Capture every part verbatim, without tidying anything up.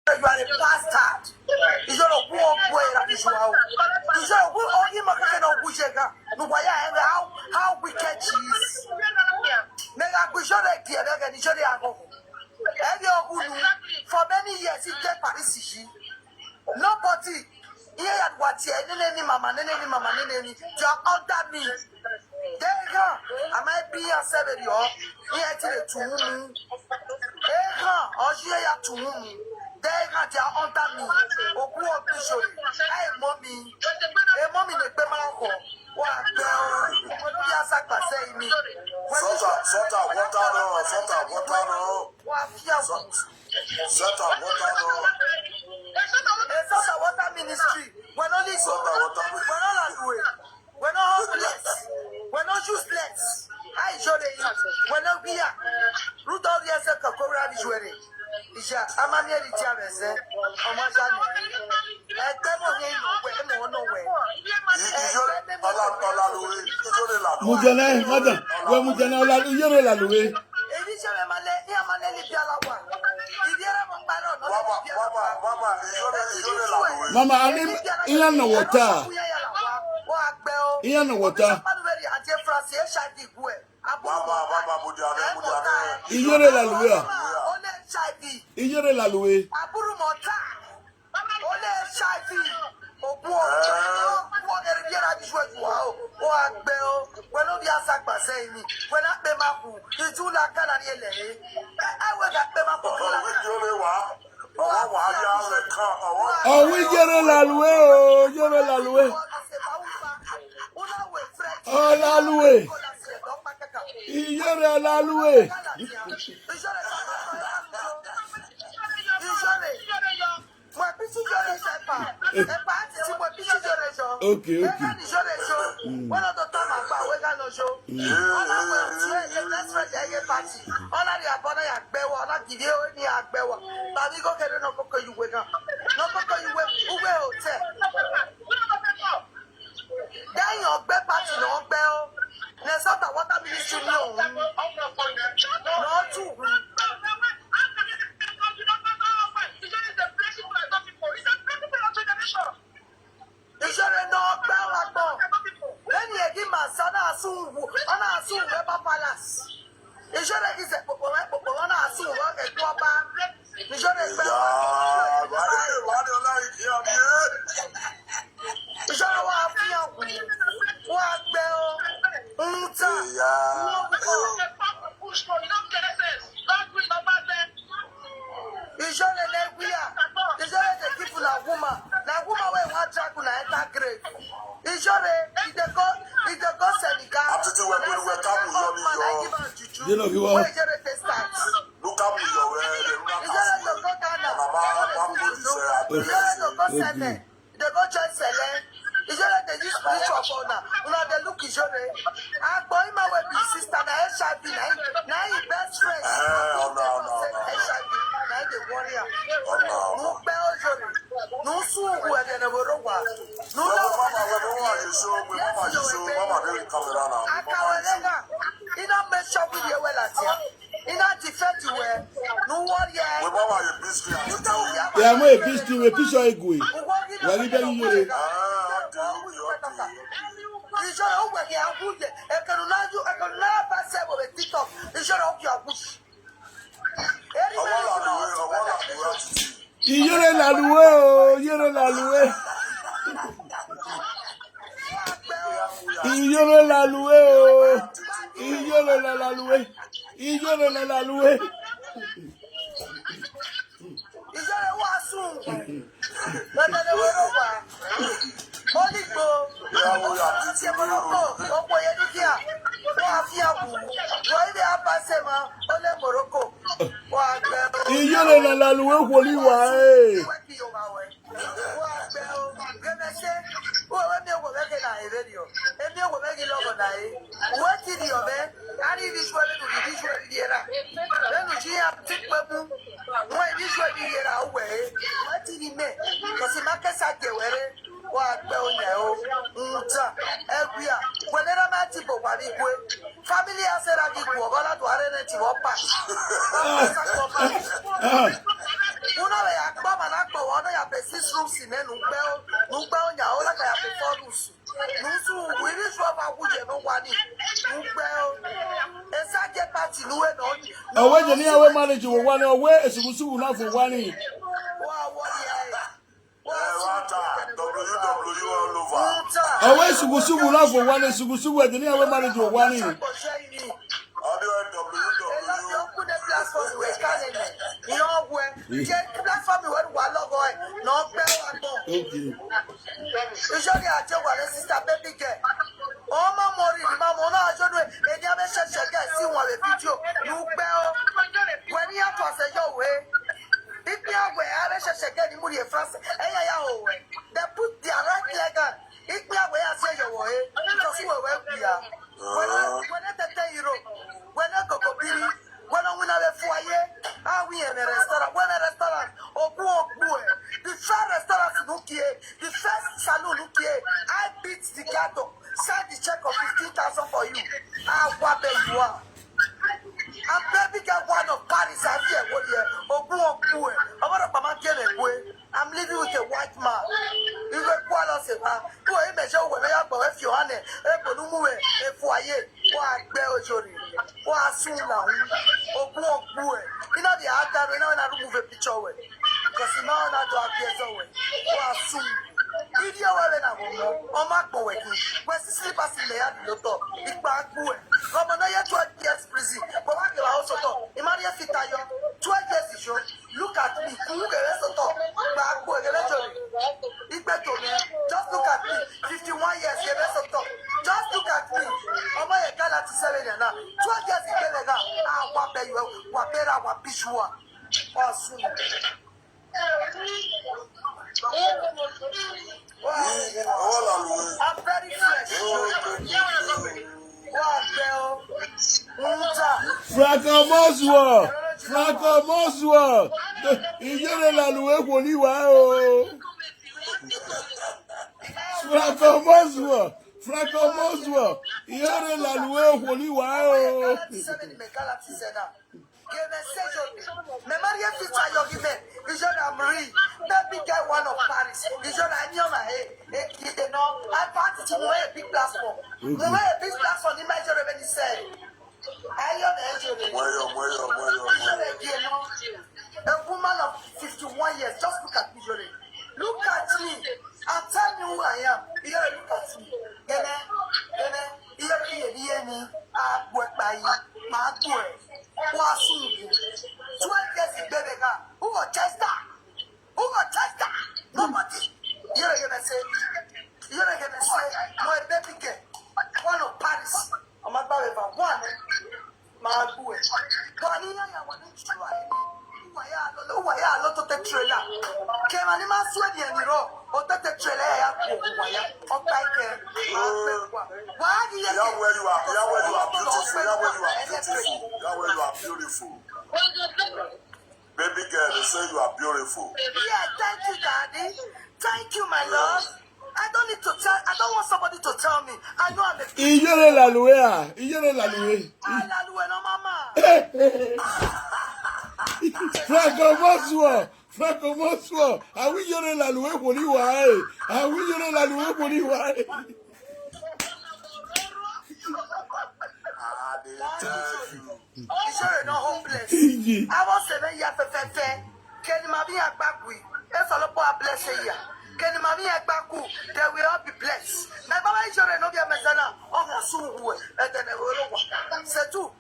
You are a bastard. Ijoro, who are you? Ijoro, who are you? How, how wicked she is. Mega Ijoro, dear, Ijoro, Ijoro. Every Ogulu, for many years, he take Paris. Nobody. Here at what here? Nene ni mama, nene ni mama, nene ni. You are under me. They are. Am I being a seven? Here to the two. They are. Or she here to whom? They are. They are under me. Oku official. Hey, mommy. Hey, mommy, the pema ko. Wa bẹ o. Mo ló yà sàgbà sẹ́yìn mi. Sọ́tà, sọ́tà, water no, sọ́tà, water no. Wa fi àwọn. Sọ́tà, water no. Ẹ sọ́tà water ministry. Wọ́n ló ní. Sọ́tà, water. Wọ́n ló làlùwẹ̀. Wọ́n ló hopeless. Wọ́n ló useless. Àìjọ lè yí. Wọ́n ló bíyà. Rúdọ̀ rí ẹsẹ̀ kan kó rà bí ju ẹ̀rẹ̀. Ìjà, a máa ní ẹ̀rí tí a bẹ̀ sẹ́. Ọmọ ajá ni. Ẹgbẹ́ mọ̀ ní ìlú wẹ̀, mọ̀ ọ́nà wẹ̀. Ijore, Ola, Ola Luwe, Ijore la Luwe. Mujana, madam. We Mujana, Ola, Ijore la Luwe. Èyí ṣe lè máa lẹ, ní a máa lẹ níbi ara wa. Ìdí ẹ̀rọ mọ̀ ń parọ́ ọ̀nà Baba, níbi ara Baba, wa. Baba, Ijore, Ijore la Luwe. Mama, ani, iya na water. Wọ́n á gbẹ o. Iya na water. Ọdún sábà lórí àti France, H I V ìbú ẹ̀. Baba, Baba, mo di abẹ́, mo di abẹ́. Ijore la Luwe. Ó ní H I V. Ijore la Luwe. Àbúrò mọ̀tá. Ó lè H I V. Òkú o. Òkú o, ẹ̀rí bí ẹ̀rọ àbíṣú ẹ̀jú wa o. Ó wá gbẹ o. Pẹ̀lú bí àṣà gbàṣẹ yìí ni. Pẹ̀lú àpè máa kù. Ìjú la kára ní ilẹ̀ yìí. Ẹ, ẹ wẹ̀ ká pé máa kù. Ọ̀rọ̀ wíjì ó lè wá. Ọwọ́ wà á yá rẹ̀ kan. Ọwọ́ Ọ̀wí Ijore la Luwe o, Ijore la Luwe. Ola Luwe. Ijore la Luwe. Okay, okay. Lẹ́yìn ọgbẹ́ pàtì náà gbẹ́ ó. Minnesota Water Ministry ní òun. Náà tù wí. Ìṣòro náà gbẹ́ wá gbọ́. Lẹ́yìn èdè màsá náà sùn wù, ọ náà sùn wù Eba Palace. Ìṣòro kì í ṣe pòpò rẹ̀, pòpò wọn náà sùn wọ́n ẹ̀kú ọba. Ìṣòro gbẹ́ wá gbọ́. Ìṣòro wá fi hàn wù. Wọ́n á gbẹ́ ó. Ń tà. Wọ́n wù. Ijore na wia. Ijore dey give una woman. Na woman wey wan drag una enter grave. Ijore, e dey go, e dey go Senegal. Atiti we put we come with your, your. You know, you want. Wey Ijore take start. Look up with your, eh, the Ijore dey go Ghana. Mama, Ijore dey go Senegal. They go join Sele. Ijore dey use spiritual for una. Una dey look Ijore. Agbo Ima wey be sister na H I V na him, na him best friend. Eh, ọ̀nà, ọ̀nà, ọ̀nà. H I V na him dey worry am. Ọ̀nà, ọ̀nà. Nu pe Ijore. Nu su ugwu ede na woro wa. Nu na. Mama, we mama you show, we mama you show, mama dey with camera now. Akawelega. Ina make sure we dey well at here. Ina defend you well. No worry. We mama you biscuit. You tell me. Yeah, mo e biscuit we picture egwe. Wari be you. Ah, okay, okay, okay. Ijore o we ya buye. E kanu na ju, e kanu na ba se bo be TikTok. Ijore o ki abush. Eri we. Ijore la Luwe o, Ijore la Luwe. Ijore la Luwe o. Ijore la, la Luwe. Ijore la, la Luwe. Ijore wa sun. Bàtà lè wọ́n wà. Ó ní gbo. Ó sọ ṣe Morocco. Ó pọ̀ yẹn ní kíá. Wọ́n á fi àbù. Wọ́n ibi àbáṣe mọ́. Ó lé Morocco. Wọ́n á gbẹ. Ijore la, la Luwe kò ní wà ẹ́. Ìwé kì yóò máa wẹ̀. Wa bẹ o, gẹmẹsẹ, wo we mi wo bẹ ke na ebe di o, emi wo bẹ ki lọgọ na ye, wo ti di o bẹ, ani bi suwe benu bi suwe bi di era, benu ji ya ti pe mu, wo bi suwe bi di era o we, wo ti di me, ko si ma ke sa je were, wa bẹ o nya o, nta, ẹgbia, wẹlẹra ma ti bo wa bi gwe. Family asera gi ku ogola tu are ne ti wo pa. Una be ya pa ma Ọwọ na ya pe six rooms ne nugbe o, nugbe o nya o la ka ya pe four rooms. Nusu wiri so fa ku je no wani. Nugbe o. Esa ke party nuwe no. Owe jeni awe marriage wo wani, owe esugusugu na fo wani. Wa wo ye. Wata, W W all over. Owe sugusugu na fo wani, sugusugu ejeni awe marriage wo wani. Audio W W. Platform where wa logo no pe wa gbon. Okay. Ìṣòro àti wà ní sísá bébí gẹ̀. Ọmọ mo rí ìdìbò ọmọ náà ṣọdún èdè abẹ́ṣẹ̀ṣẹ̀ gẹ̀ sí wọn lè fídíò. Lùgbẹ́ o. Wẹ̀ ní yàtọ̀ ọ̀sẹ̀ yóò wé. Ìpín àwẹ̀ abẹ́ṣẹ̀ṣẹ̀ gẹ̀ ní múri France. Ẹ̀yà yà wò wẹ̀. They put their right leg on. Ìpín àwẹ̀ yà sí ẹ̀yọ̀ wọ̀ ẹ́. Ìjọsí wẹ̀ wẹ̀ gbìyà. Wẹ̀ ní tẹ̀tẹ̀ ìró. Wẹ̀ ní gògò bírí. Wẹ̀ ní wíná bẹ fún ayé. Àwìn ẹ̀ restaurant. Wẹ̀ ní restaurant. Òkú òkú ẹ̀. The first restaurant ló kí ẹ. The first salon ló kí ẹ. I beat the ghetto. Send the check of fifteen thousand for you. Àwa bẹ̀ you are. And baby girl one of Paris, I fear what here. Òkú òkú ẹ̀. Ọmọ rẹ̀ pàmò kí ẹ̀ lè wé. I'm living with a white man. Ìwé kú àlọ́ sí ma. Kú èyí mẹ̀ṣẹ́ òwe mẹ́yà gbọ̀ ẹ̀ fi hàn ẹ̀. Ẹ̀ kò ní mú ẹ̀. Ẹ̀ fún ayé. Wọ́n á gbẹ́ òjò rè. Wọ́n á sún ìlà òun. Òkú òkú ẹ̀. Iná di àádọ́rùn iná wọn á remove a picture wẹ̀. Kò sí náà wọn á jọ àbí ẹjọ́ wẹ̀. Wọ́n á sún. Ìdí ọwọ́ rẹ̀ nà wọ́n mọ́. Ọmọ àpò wẹ̀ kí. Wẹ̀ sí sílípà sí ilẹ̀ yá dùn lótọ̀. Ìgbà àgbo ẹ̀. Ọmọ náà yẹ twelve years prison. Bàbá mi wà ó sọ̀tọ̀. Ìmárìyẹ fi tayọ. Twelve years ìṣó. Look at me. Kùn kẹ̀rẹ́ sọ̀tọ̀. Ìgbà àgbo ẹ̀ kẹ̀rẹ́ jọ̀rọ̀. Ìgbẹ́ tó mi. Just look at me. Fifty-one years kẹ̀rẹ́ sọ̀tọ̀. Just look at me. Ọmọ yẹn ká láti sẹ́rẹ̀ yẹn náà. Twelve years ìgbẹ́lẹ̀ náà. Àwọn abẹ́yọ̀ wà bẹ́rẹ̀ àwọn bíṣùwà. Wọ́n á sún mi. Ọwọ́ làlùwẹ̀. I'm very fresh. Wọ́n á bẹ́ ọ. Ń tà. Franco Moswo, Franco Moswo, ijere laluwe kò ní wá o. Franco Moswo, Franco Moswo, ijere laluwe kò ní wá o. Memory fit tell your given. Ijere Amri. Baby girl one of Paris. Ijere Anioma. Hey, hey, you know, I party to a big platform. Mo a big platform in my Ijere when he said. Anioma Ijere. Mwẹ́yọ̀, mwẹ́yọ̀, mwẹ́yọ̀, mwẹ́yọ̀. A woman of fifty-one years, just look at me, Ijere. Look at me and tell me who I am. Ijere, look at me. Gẹ́gẹ́, gẹ́gẹ́, Ijere, Ijere, Ijere, ni agbo ẹ̀ pa yìí, màá gbó ẹ̀. Wọ́n á sùn yìí. Twelve years ìgbẹ́bẹ̀ náà. Who go chase that? Who go chase that? Nobody. Ijere, Ijere say, Ijere, Ijere say, my baby girl, one of Paris. Ọmọ agbára ẹ̀ bá wà ní. Máa gbó ẹ̀. Bọ̀ ní yàyà wà ní ìṣúra ẹ̀. Wàyà lọ, wàyà lọ tó tẹ tìrẹ̀là. Kẹ̀mà ni máa sún ẹ̀dì ẹ̀mí rọ̀. Ó tẹ tẹ tìrẹ̀là yà yà kú òkú wàyà. Ọ̀pá ẹ̀kẹ́ máa pẹ̀ wà. Wà á di yẹ Ìyá where you are, ìyá where you are beautiful, ìyá where you are beautiful, ìyá where you are beautiful. Baby girl, they say you are beautiful. Yeah, thank you, Daddy. Thank you, my love. I don't need to tell. I don't want somebody to tell me. I know I'm a Ijere laluwe a, ijere laluwe. Alaluwe no mama. Franco Moswo, Franco Moswo, awi ijere laluwe kò ní wá e. Awi ijere laluwe kò ní wá e. I dey tell you. Ijere no hopeless. Iji. I was seven years fefefe. Keni mami agbagui. Esolopo a bless ya. Keni mami agbaku. They will all be blessed. Na baba Ijere no be a mezana. Ọmọ sunwu. Edene woro wa. Setu.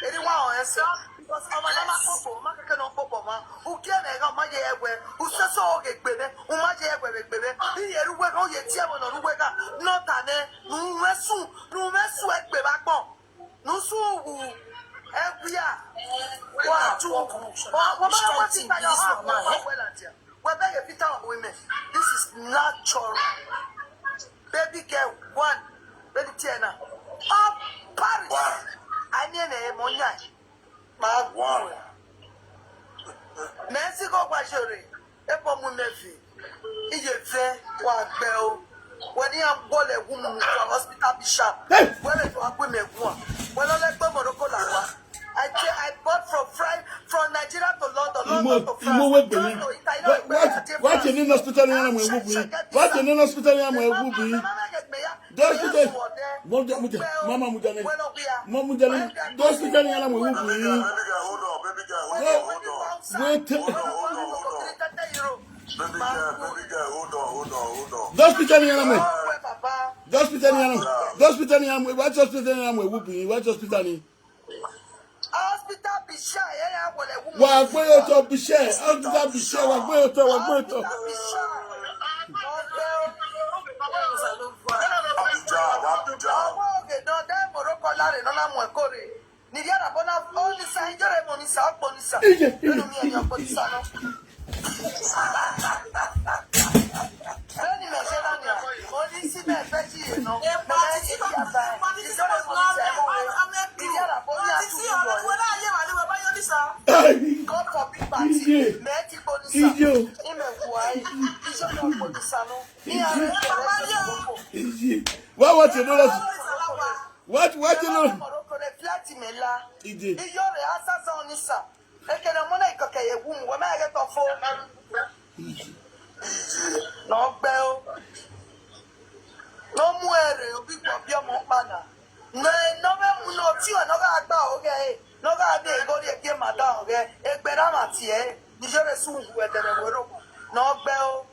Eri wa o ese. Because ọmọ na ma popo, ma keke no popo ma. Uke na ga ma ye egbe. Useso oge gbebe. Uma ye egbe gbebe. Iye ruwe no ye tie mo no ruwe ga. No tane. Nu mesu. Nu mesu egbe ba gbon. Nusu wu. Eguya. Wa tu. Wa wa ma wa ti ta ya ha. Wa be ye fita women. This is natural. Baby girl one. Baby Tiana. Up Paris. I mean, eh, Monya. Ma One. Mexico kwa shore. Epo mu nefi. Iye fe wa gbe o. When you am bole woman for hospital bishop. When you are women one. When I like Morocco la wa. I ca- I bought from Fri from Nigeria to London, London Imo to France, imo we gbe France mi. to Italy, What France what to what Nina hospital yana mwe wubi. Watu nina hospital yana mwe wubi. Hospital. Mama mujane. Mama mujane. Hospital yana mwe wubi. Wait. Hospital yana mwe. Hospital yana mwe. Hospital yana mwe. Watu hospital yana mwe wubi. Watu hospital ni. Hospital bisha, yeah, yeah, wale woman. Wa gbe yo to bisha, hospital bisha, wa gbe yo to, wa gbe yo to. Hospital bisha. Abuja, Abuja. Àwọn òkè náà dá Morocco láre lọ́la mú ẹ̀kọ́ rẹ̀. Nìyí àràbọ̀ náà, ó ní sa, ìjọ rẹ̀ mọ̀ ní sa, ọ̀pọ̀ ní sa. Iye, iye, Nínú mi ẹ̀yìn ọ̀pọ̀ ní sa náà. Bẹ́ẹ̀ni mẹ̀ ṣe náà ni à, mo ní síbẹ̀ fẹ́ sí yìí náà. Mẹ̀lẹ́ yìí kí a bá ẹ̀, ìjọ rẹ̀ mọ̀ ní sa, ẹ̀kọ́ rẹ̀. Nìyí àràbọ̀ ní àtúntò rẹ̀. Ai, God forbid party. Iye. Mẹ́ẹ̀tì pọ̀ ní sa. Iye o. Ìmẹ̀ wù ayé, ìjọ rẹ̀ mọ̀ ní sa náà. Ní àárẹ̀ ìjọ rẹ̀ mọ̀ ní sa náà. Iye. Wá wá ti lọ́la. Wá ti wá ti lọ́la. Morocco rẹ̀ flat mẹ́la. Iye. Ìjọ rẹ̀ á sá sá ọ ní sa. Ekele mụ na ikọke ya egwu m, wee mee gị tọfụ. N'ọgbe o. N'ọmụ ere, obi kpọ bịa m mkpa na. N'ọbe m n'otu ọ nọga agba oge, nọga adị egori eke mada oge, egbere ama tie, nijere su ngwu edere were okwu. N'ọgbe o.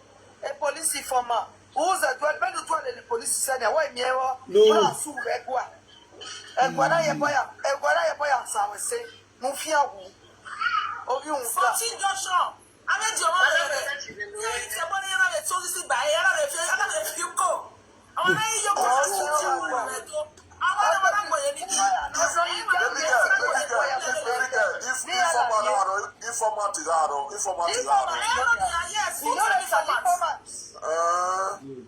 E polisi fọma. Ụzọ duel, benu duel ni polisi sene, wa imiewo. No. Bra su egwa. Egwa na ye boya, egwa na ye boya sa wese. Mo fi hàn wò. Orí òun gbà. Fourteen junction. Améjì ọmọ rẹ̀ rẹ̀. Ní ẹ̀yìn tí ẹ bọ́ ní yàrá rẹ̀ tó sí bá yàrá rẹ̀ fi yàrá rẹ̀ fi kọ́. Àwọn aláyé yóò kọ́ sí ojú ọmọ rẹ̀ tó. Àwọn ọmọ náà gbọ̀yẹ̀ ní kí. Baby girl, baby girl, baby girl, if, if, if format, if format is hard, if format is hard. Ẹ̀rọ ni ayé ẹ̀sìn tó ní format.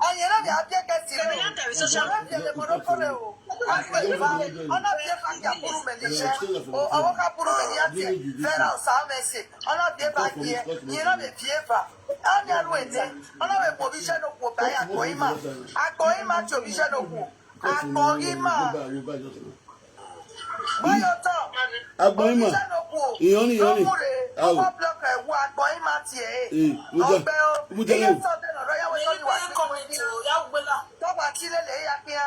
Ayere ni abie kesi ni. Ayere ni Morocco le o. Akpe iva. Ona bie fa ki apuru meni she. O awo ka apuru meni ati. Vera o sa mesi. Ona bie fa ki. Ni na be bie fa. Ani aru ene. Ona be mo bi she no ko ba ya ko ima. Ako ima ti o bi she no ko. Ako ima. Báyọ̀ tọ̀. Agbọ̀nrín mà. Ìyọ́nì, ìyọ́nì. Awo. Ọkọ̀ blọọkì ẹ̀wọ̀ agbọ̀nrín máa tiẹ̀. Ee, mo jẹ. Ọgbẹ́ o. Mo jẹ. Iye sọ̀tẹ̀ lọ́rọ̀ yàwó yóò ní wà ní kọ́mẹ̀tì o, yà wù gbé là. Tọ́gbà tí lè lè yà pín á.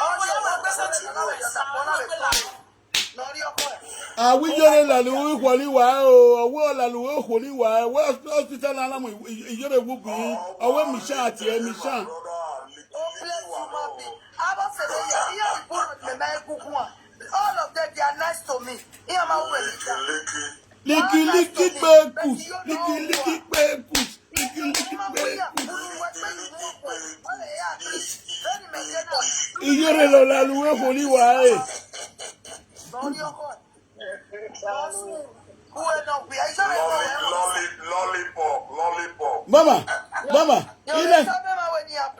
Ọ̀sẹ̀ wà gbẹ́sẹ̀ tì í lọ́wọ́ ẹ̀ sá, lọ́wọ́ ẹ̀ kọ́. Lọ́rí ọkọ ẹ̀. Awiyere lalu ihwali wa o, owo lalu ihwali wa, owo hospital na alamu iyere wubi, owo misha ati e misha. Oh, bless you, mommy. Aba sebe ya, iya di buru me me gugu a. All of them, they are nice to me. Iya ma we. Liki liki pekus, liki liki pekus, liki liki pekus. Iyere lo lalu ihwali wa e. Lolly, lolly, lollipop, lollipop. Mama, mama, ile,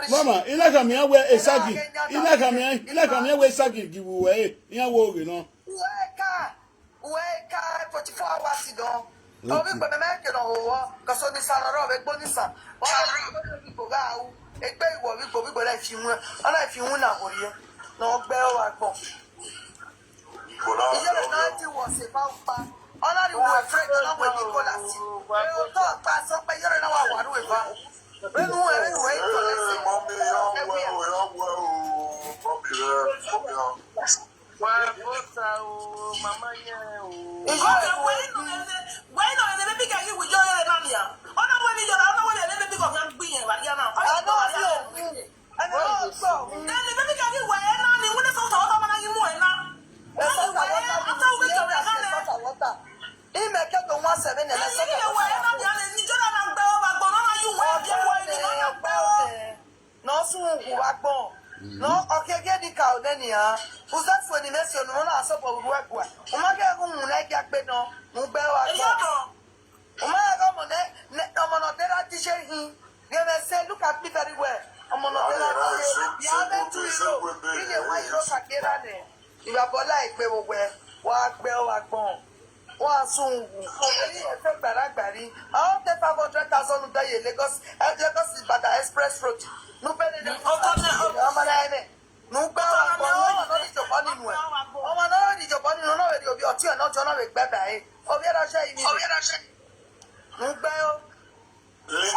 mama, ile kami awe esagi, ile kami, ile kami awe esagi giwu we, ya wo oge no. Weka, weka, forty-four hours ago. Obi pe me me ke no wo, kaso ni sa ro be gbo ni sa. Wa ko ga u, e pe iwo bi gbo bi gbo la fi won, ala fi won na ho ye. No gbe o wa gbo. Iyere náà ti wọ̀ sí pa pa. Ọlọ́run wo ẹ̀fẹ́ ìjọba wo ní kó là sí. Èrò tó ọ̀pá sọ pé iyere náà wà wà lóye bá. Nínú ẹ̀rẹ́ ìwé ìtọ́lẹ̀ sí. Ẹ̀wí ẹ̀. Wà á bó ta o, màmá yẹn o. Iyere wo ni? Wẹ́n náà ẹni bẹ́bí kẹ́kẹ́ ìwé yọ ẹ̀rẹ́ náà nìyà. Ọ̀nà wo ni yọ̀rọ̀, ọ̀nà wo ni ẹni bẹ́bí kọ̀ọ̀kan gbìyànjú wà yá náà. Àná ọ̀sẹ̀ òkú. Ẹni náà gbọ́. Then the baby girl wẹ̀ ẹ́ náà ni wọ́n ní sọ́tà wọ́tà máa ń yín mú ẹ̀ náà. Ẹ sọ́tà wọ́tà bí mi. After we get your hand. Sọ́tà wọ́tà. Ime ke to nwa sebe ne sọ́tà wọ́tà. Ẹ̀yin wẹ̀ ẹ́ náà bí alẹ́ ní jọ́dá náà gbẹ́ ọ́ bá gbọ́ náà yín wẹ̀ ẹ́ bí wọ́n ní náà gbẹ́ ọ́. Nọ sun wu wa gbọn. Nọ ọkẹgẹ ni ka ọdẹ nìyà. Uze fún ẹni mẹsì ọ̀nà náà sọ̀bọ̀ òru ẹ̀gbọ́n. Ọmọ akẹ́kọ̀ọ́ ń hun náà ẹgbẹ́ pé náà. Mo gbẹ́ wa gbọ́. Èyí ọ̀nà. Ọmọ ẹ̀rọ ọmọ náà, ọmọ náà dẹ́ra ti ṣe hin. Gẹ́gẹ́ sẹ́, look at me very well. Ọmọ náà dẹ́ra ti ṣe. Ìyá bẹ́ẹ̀ tún ìlú. Ilé wa ìlú kàkérà nẹ̀. Ìgbà bọ́lá ìpè wò wẹ̀. Wà á gbẹ́ wà gbọ́n. Wọ́n á sún wù. Èyí ẹ̀ fẹ́ gbàràgbàrí. Àwọn tẹ five hundred thousand ló dáyé Lagos, eh, Lagos Ìbàdàn Express Road. Nú bẹ́ẹ̀ ni ọmọ náà ẹ̀ nẹ̀. Nugba wa gbọ, ọmọ náà ní ìjọba nínú ẹ. Ọmọ náà ní ìjọba nínú náà, èrè òbí ọtí ẹ̀ náà jọ náà lè gbẹ bẹ̀ ẹ́. Òbí ẹ̀ ránṣẹ́ yìí ni. Nugba o. Liki,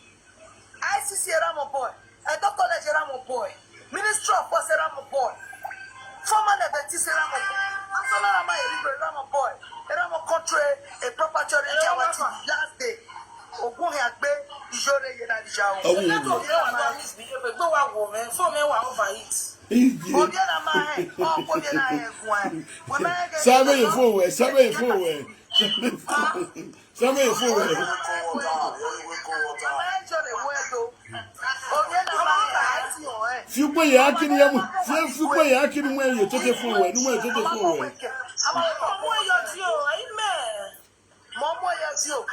I C C Eramo boy. Edo College Eramo boy. Ministry of Force Eramo boy. Former Adventist Eramo boy. Asala Rama Erigwe Eramo boy. Eramo country, a proper charity, our team last day. Ogun Agbe, Ijore Yenadija. Awo. Network yẹn wà lórí misbehave. Gbé wa wò mẹ́. Phone mi wà overheat. Ije. Obiara ma he, o ko biara he gwa. We ma he. Sabe ye fo we, sabe ye fo we. Sabe ye fo we. Fiugbe ya akini ya mu. Fiugbe ya akini mu ye tete fo we. Numu ye tete fo we. Ọmọ yọ di o. Amen. Mo mo ya di o.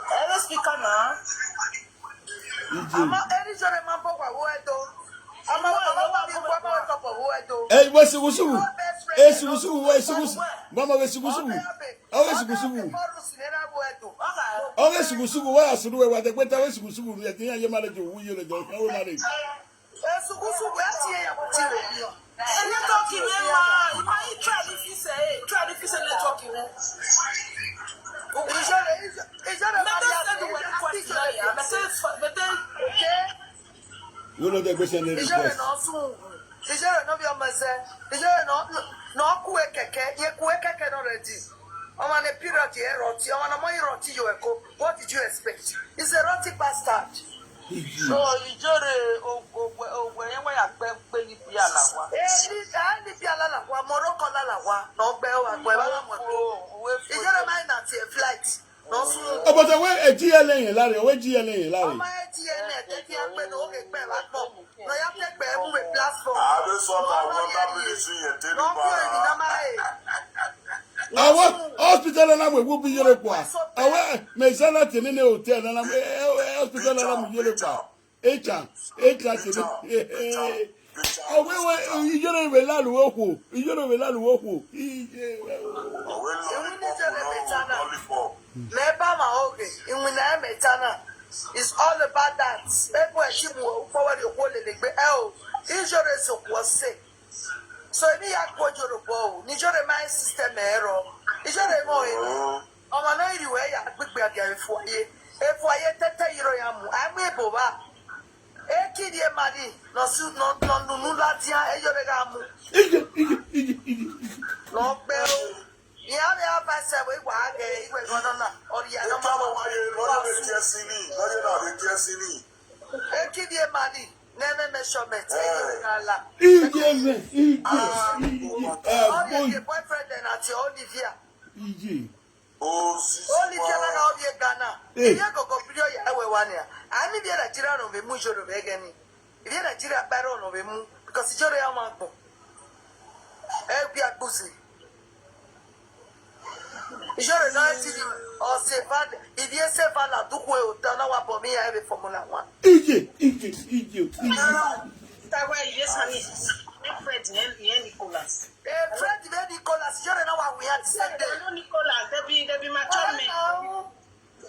Hello, speaker na. Ije. Ama eri jore ma bo wa wo edo. Ama wa wo bi wa ma to bo wo edo. Eh, we sugusugu. Eh, sugusugu, we sugusugu. Mama we sugusugu. Awe sugusugu. Awe sugusugu, we asuru we wa de peta we sugusugu. Ye tin ya ye mare jo, wu ye le jo, awe mare. Esugusugu ati ya kuti wo. Network yẹn wà. Ìmọ̀ yìí try ní fi ṣe é. Try ní fi ṣe network yẹn. Ijore, Ijore ma Mẹ́tẹ́ ya. sẹ́ni wẹ̀ ní question náà yà. Mẹ́tẹ́ mẹ́tẹ́. Okay. Who no dey question the Ijere request? na osun. Ijere no be ọmọ ẹsẹ. Ijere na na ọkụ ekeke. Ihe kụ ekeke no ready. Ọmọ na period ye rọtị. Ọmọ na mọ irọtị yo eko. What did you expect? He's a rotten bastard. So Ijere ogwe ogwe enwe ya pe pe ni bi alawa. Eli eli bi alala kwa Morocco lala kwa. No gbe o agbe ba la mo. Owe fo. Ijere mai na ti flight. No sun. Obodo we eji ele yin lare, we ji ele yin lare. Ọmọ eti ene teti agbe na oge pe wa po. No ya te pe mu we platform. Abe sọta wọta bilisi yẹn tẹnu No ku eri na bara. ma e. Awa hospital na we will be yere kwa. Awa me sana tene ne hotel na we hospital na we yere kwa. Echa, echa tene. Awe we yere we la lu wo. Yere we la lu wo. Ọwẹ lọlipọpù náà lọlipọpù. Meba ma oge. Inwina emetana. It's all about that. Ebo eji mu o power yo ko lele gbe e o. Ijore so ko se. So emi ya ko joro bo o. Ni jore my system ero. Ijore mo e. Ọmọ náà ìrì wẹ́ yà gbígbé àbí àbí fún ayé. Efu ayé tẹ́tẹ́ yìí rọ̀ yà mú. Àmú ìbò bá. Ekiri emali. Nọ su nọ nọ nunu ladia eyore ga mú. Ije, ije, ije, ije, ije. Nọ gbẹ o. Ìyá mi á bá ṣe wé wà á gẹ ìwé gan-an náà. Ọ̀rì yà náà Ẹjọ́ máa àwọn wáyé lọ́yẹ̀ lè tiẹ̀ sí ni, lọ́yẹ̀ náà lè tiẹ̀ sí ni. Ekiri emali. Nene measurement. Eyore ga la. Ije me, ije, ije. Eh, Ọ̀rì boy. ẹ̀kẹ́ boyfriend ẹ̀ àti Olivia. Ije. Ozi Olivia náà ọ̀rì ẹ̀ Ghana. Eh. Ìyá gọ̀gọ̀ bí ọ̀yà ẹ̀wẹ̀ wa ni à. Àmì bí ẹ̀ Nàìjíríà nù mí mú ìjọba ẹ̀ gẹ̀ ni. Ìyá Nàìjíríà gbẹ́rẹ́ ọ̀nà mí mú. Because ìjọba ẹ̀ máa gbọ̀n. Ẹ̀ bí agbóse. Ìjọba náà ti di ọ̀sẹ̀ ìfàdé. Ìdí ẹsẹ̀ ìfàlà dúkú ẹ̀ òtẹ́ náà wà bọ̀ mí yà ẹ̀ bẹ̀ Formula One. Ije, ije, ije, ije. Tawa ile sani. Fred ne ne Nicholas. Ẹ̀ Fred bẹ́ẹ̀ Nicholas ìjọba náà wà wíyà ti sẹ́dẹ̀. No Nicholas, they be they be mature men.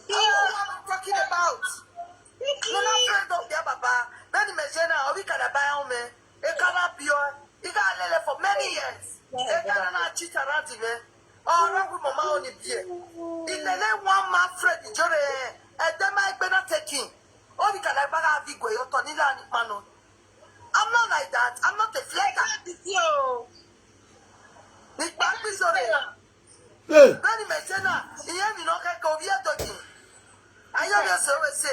What am I talking about? No, no, friend of their baba. Many mejena, or we can buy on me. A can be your. He got lele for many years. A can not cheat around him. Or we mama on the beer. In the name one man friend, Jore, and then my bena taking. Or we can buy a big way, or Tonila and Mano. I'm not like that. I'm not a flicker. Yo. Nick Back is already. Eh, Bẹ́ẹ̀ni mẹ̀sẹ̀ náà, ìyẹn mi náà kẹ́kọ̀ọ́ bí ẹ̀tọ́ jì. Ayé mi ọ̀sẹ̀ wẹ̀ ṣe.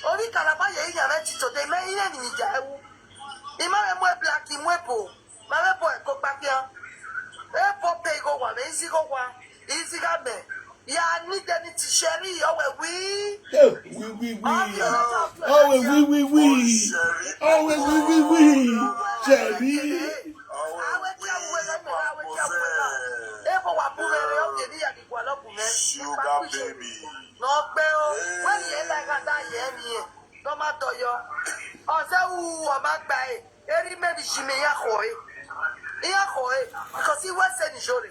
Orí kàràbá yẹ ìyàn rẹ̀ ti tòde mẹ́ ìyẹn ni ìjà ẹ̀wù. Ìmọ̀ rẹ̀ mú ẹ black ìmú ẹ bò. Màá rẹ̀ bọ̀ ẹ̀kọ́ gbàgbéa. Ẹ bọ̀ pé ìgò wà mẹ́ ìsí gò wà. Ìsí gà mẹ́. Yà á ní dẹni ti ṣe rí ọ̀wẹ̀ wí. eh, wi, wi, wi. Oh, wi, wi, wi. Oh, wi, wi, wi. Jerry. Awe tí a wúwe lọ́mọ, awe tí a wúwe náà. Ebo wà búrẹ́ rẹ̀, ó yẹ ní yàrá ìgbà lọ́kùn mẹ́. Sugar baby. N'ọgbẹ́ o, wẹ́n yẹn lára dá yẹ ẹ́ nìyẹn. Lọ́ máa dọ̀yọ. Ọ̀sẹ̀ wù wọ́n máa gbà ẹ́. Eri mẹ́bi jì mí yà kọ̀ ẹ́. Yà kọ̀ ẹ́. Because he was saying ìṣòro.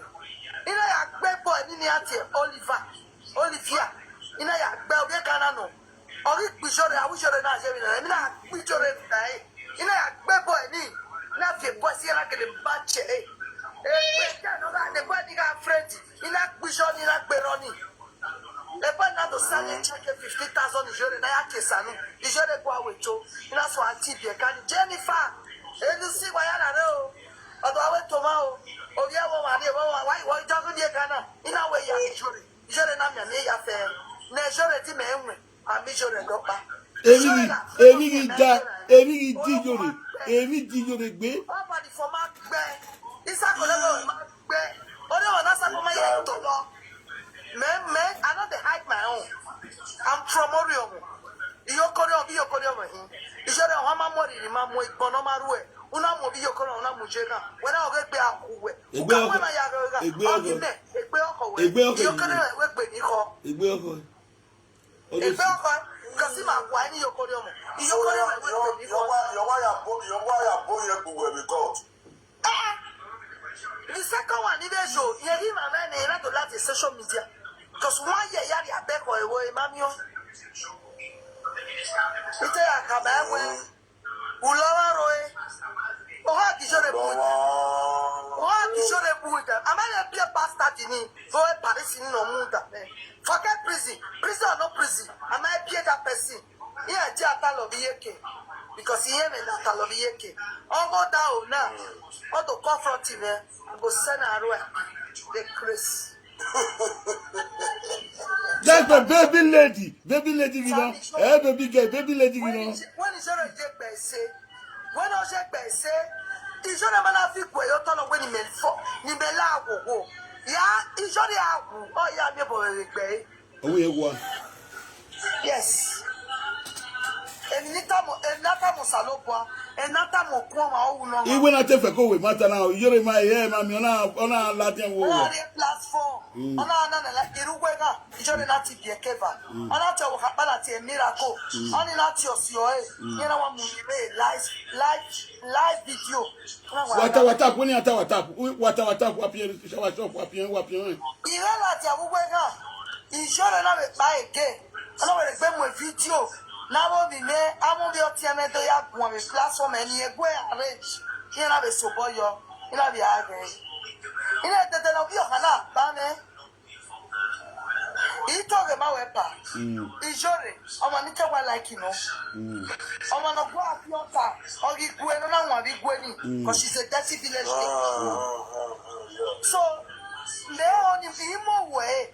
Iná yà gbẹ́ bọ̀ ẹ́ nínú àti ẹ̀ Oliver. Olivia. Iná yà gbẹ́ orí ẹ̀ kan náà nù. Ọ̀rí gbìṣọ́rẹ́, àwùjọ́rẹ́ náà ṣe mí náà. Èmi náà gbìṣọ́rẹ́ náà ẹ̀. Iná yà gbẹ́ bọ̀ ẹ́ ní. Iná fi bọ́ sí ẹ̀rá kele bá jẹ́ ẹ̀. Èmi kẹ́ ẹ̀ náà lè bọ́ ẹ̀ ní ká friend. Iná gbìṣọ́ ní iná gbẹ̀rọ ní. Ebe na to send a check fifty thousand ìjọ́rẹ́ náà yà kẹsànù. Ìjọ́rẹ́ bọ̀ àwẹ̀ tó. Iná sọ àti ìbí ẹ̀ka ní Jennifer. Èlú sí wáyà rẹ̀ o. Ọ̀dọ̀ àwẹ̀ tó máa o. Òbí ẹ̀wọ̀n wà ní ẹ̀wọ̀n wà wáyé wọ́n jọ́dún ní ẹ̀ka náà. Iná wẹ̀ yà ìjọ́rẹ́. Ìjọ́rẹ́ náà mi àmì yà fẹ́. Ní ìjọ́rẹ́ tí mẹ́ ń wẹ̀. Àmì ìjọ́rẹ́ lọ́pàá. Èmi ni, èmi ni da, èmi ni di yore, èmi di yore gbé. Ọba the former gbẹ. Isako lẹ́wọ̀n máa gbẹ. Ó ní ọ̀nà sábà máa yẹ tó lọ. Men, men, I no dey hide my own. I'm from Oriomo. Iyokore obi Iyokore omo hin. Ijore ọha ma mori ni ma mo igbon no ma ru e. Una mo bi Iyokore una mo je na. Wena oge gbe aku we. Egbe Uka ọkọ. we ma ya ga ga. Egbe ọkọ. Ogi ne, egbe ọkọ we. Egbe ọkọ. Iyokore we gbe ni ko. Egbe ọkọ. Egbe ọkọ. Kasi ma kwa ni Iyokore omo. Iyokore we gbe ni ko. Yọwá yà bó yọwá yà bó yẹ gbogbo ẹ̀mí court. The second one, if they show, you give my man a lot of that in social media. Because one year, yari a beg or a way, mamio. Ite ya kaba ewe. Ulawa roe. Oha kijore bu. Oha kijore bu. Am I a peer pastor dini? Go a Paris in no muda. Forget prison. Prison or no prison. Am I a peer that person? Yeah, Ti atalobi yeke. Because ihe me na atalobi yeke. Ogo da o na. Odo confront me. I go send her away. The Chris. That's the baby lady. Baby lady, you know. Hey, baby girl, baby lady, you When know. is when is your jekbe say? When is jekbe say? Is your man a fit go your turn when he men for ni me la go go. Yeah, is your ya go. Oh yeah, me boy regbe. Oh, yeah, go on. Yes. Emi ni tamo, emi na tamo salopwa, emi na tamo kwa ma o no. Iwe na te fe ko we mata na. Yore ma ye ma mi ona ona Latin wo. Ona the platform. Ona na na la iru we ga. Ijore na ti bi ekeva. Ona te wo kapala ti miracle. Oni na ti osio e. Yena wa mu ni me live live live video. Ona wa Wata wata ko ni ata wata. Wata wata ko apien shawa shop apien wa apien. Ire la ti awugwe ga. Ijore na we pa ege. Ona we gbe mu video. Na wo bi me amo bi o ti eme do ya gun we platform eni egwe arrange. Ina be soboyo. Ina be age. Ina tete no bi o kana ba me. Itoge ma we pa. Ijore. Omo ni te wa like no. Omo no go afi ota. Ogi gwe no na wa bi gwe ni. Because she's a dirty village lady. So, me oni imo we.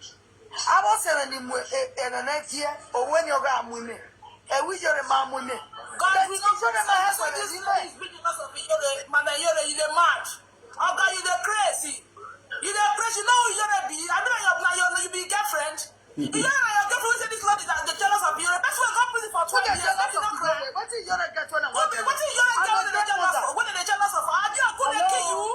Abo sere ni mu e e na na die. Owe ni oga amume. E wi yore ma amume. God, we don't Ijore ma ha so sere this ni man is big enough of Iyore. Man, Iyore, you dey mad. Oga, you dey crazy. You dey crazy. You know who Iyore be? I mean, your, your, you be girlfriend. Iyore na your girlfriend. Wey say this lord is dey jealous of Iyore. Person wey go prison for twelve years. Person no cry. Wetin Iyore get when I Who want be to wetin Iyore get wey dey jealous of? Wey dey jealous of? Abi Ogun dey kill you?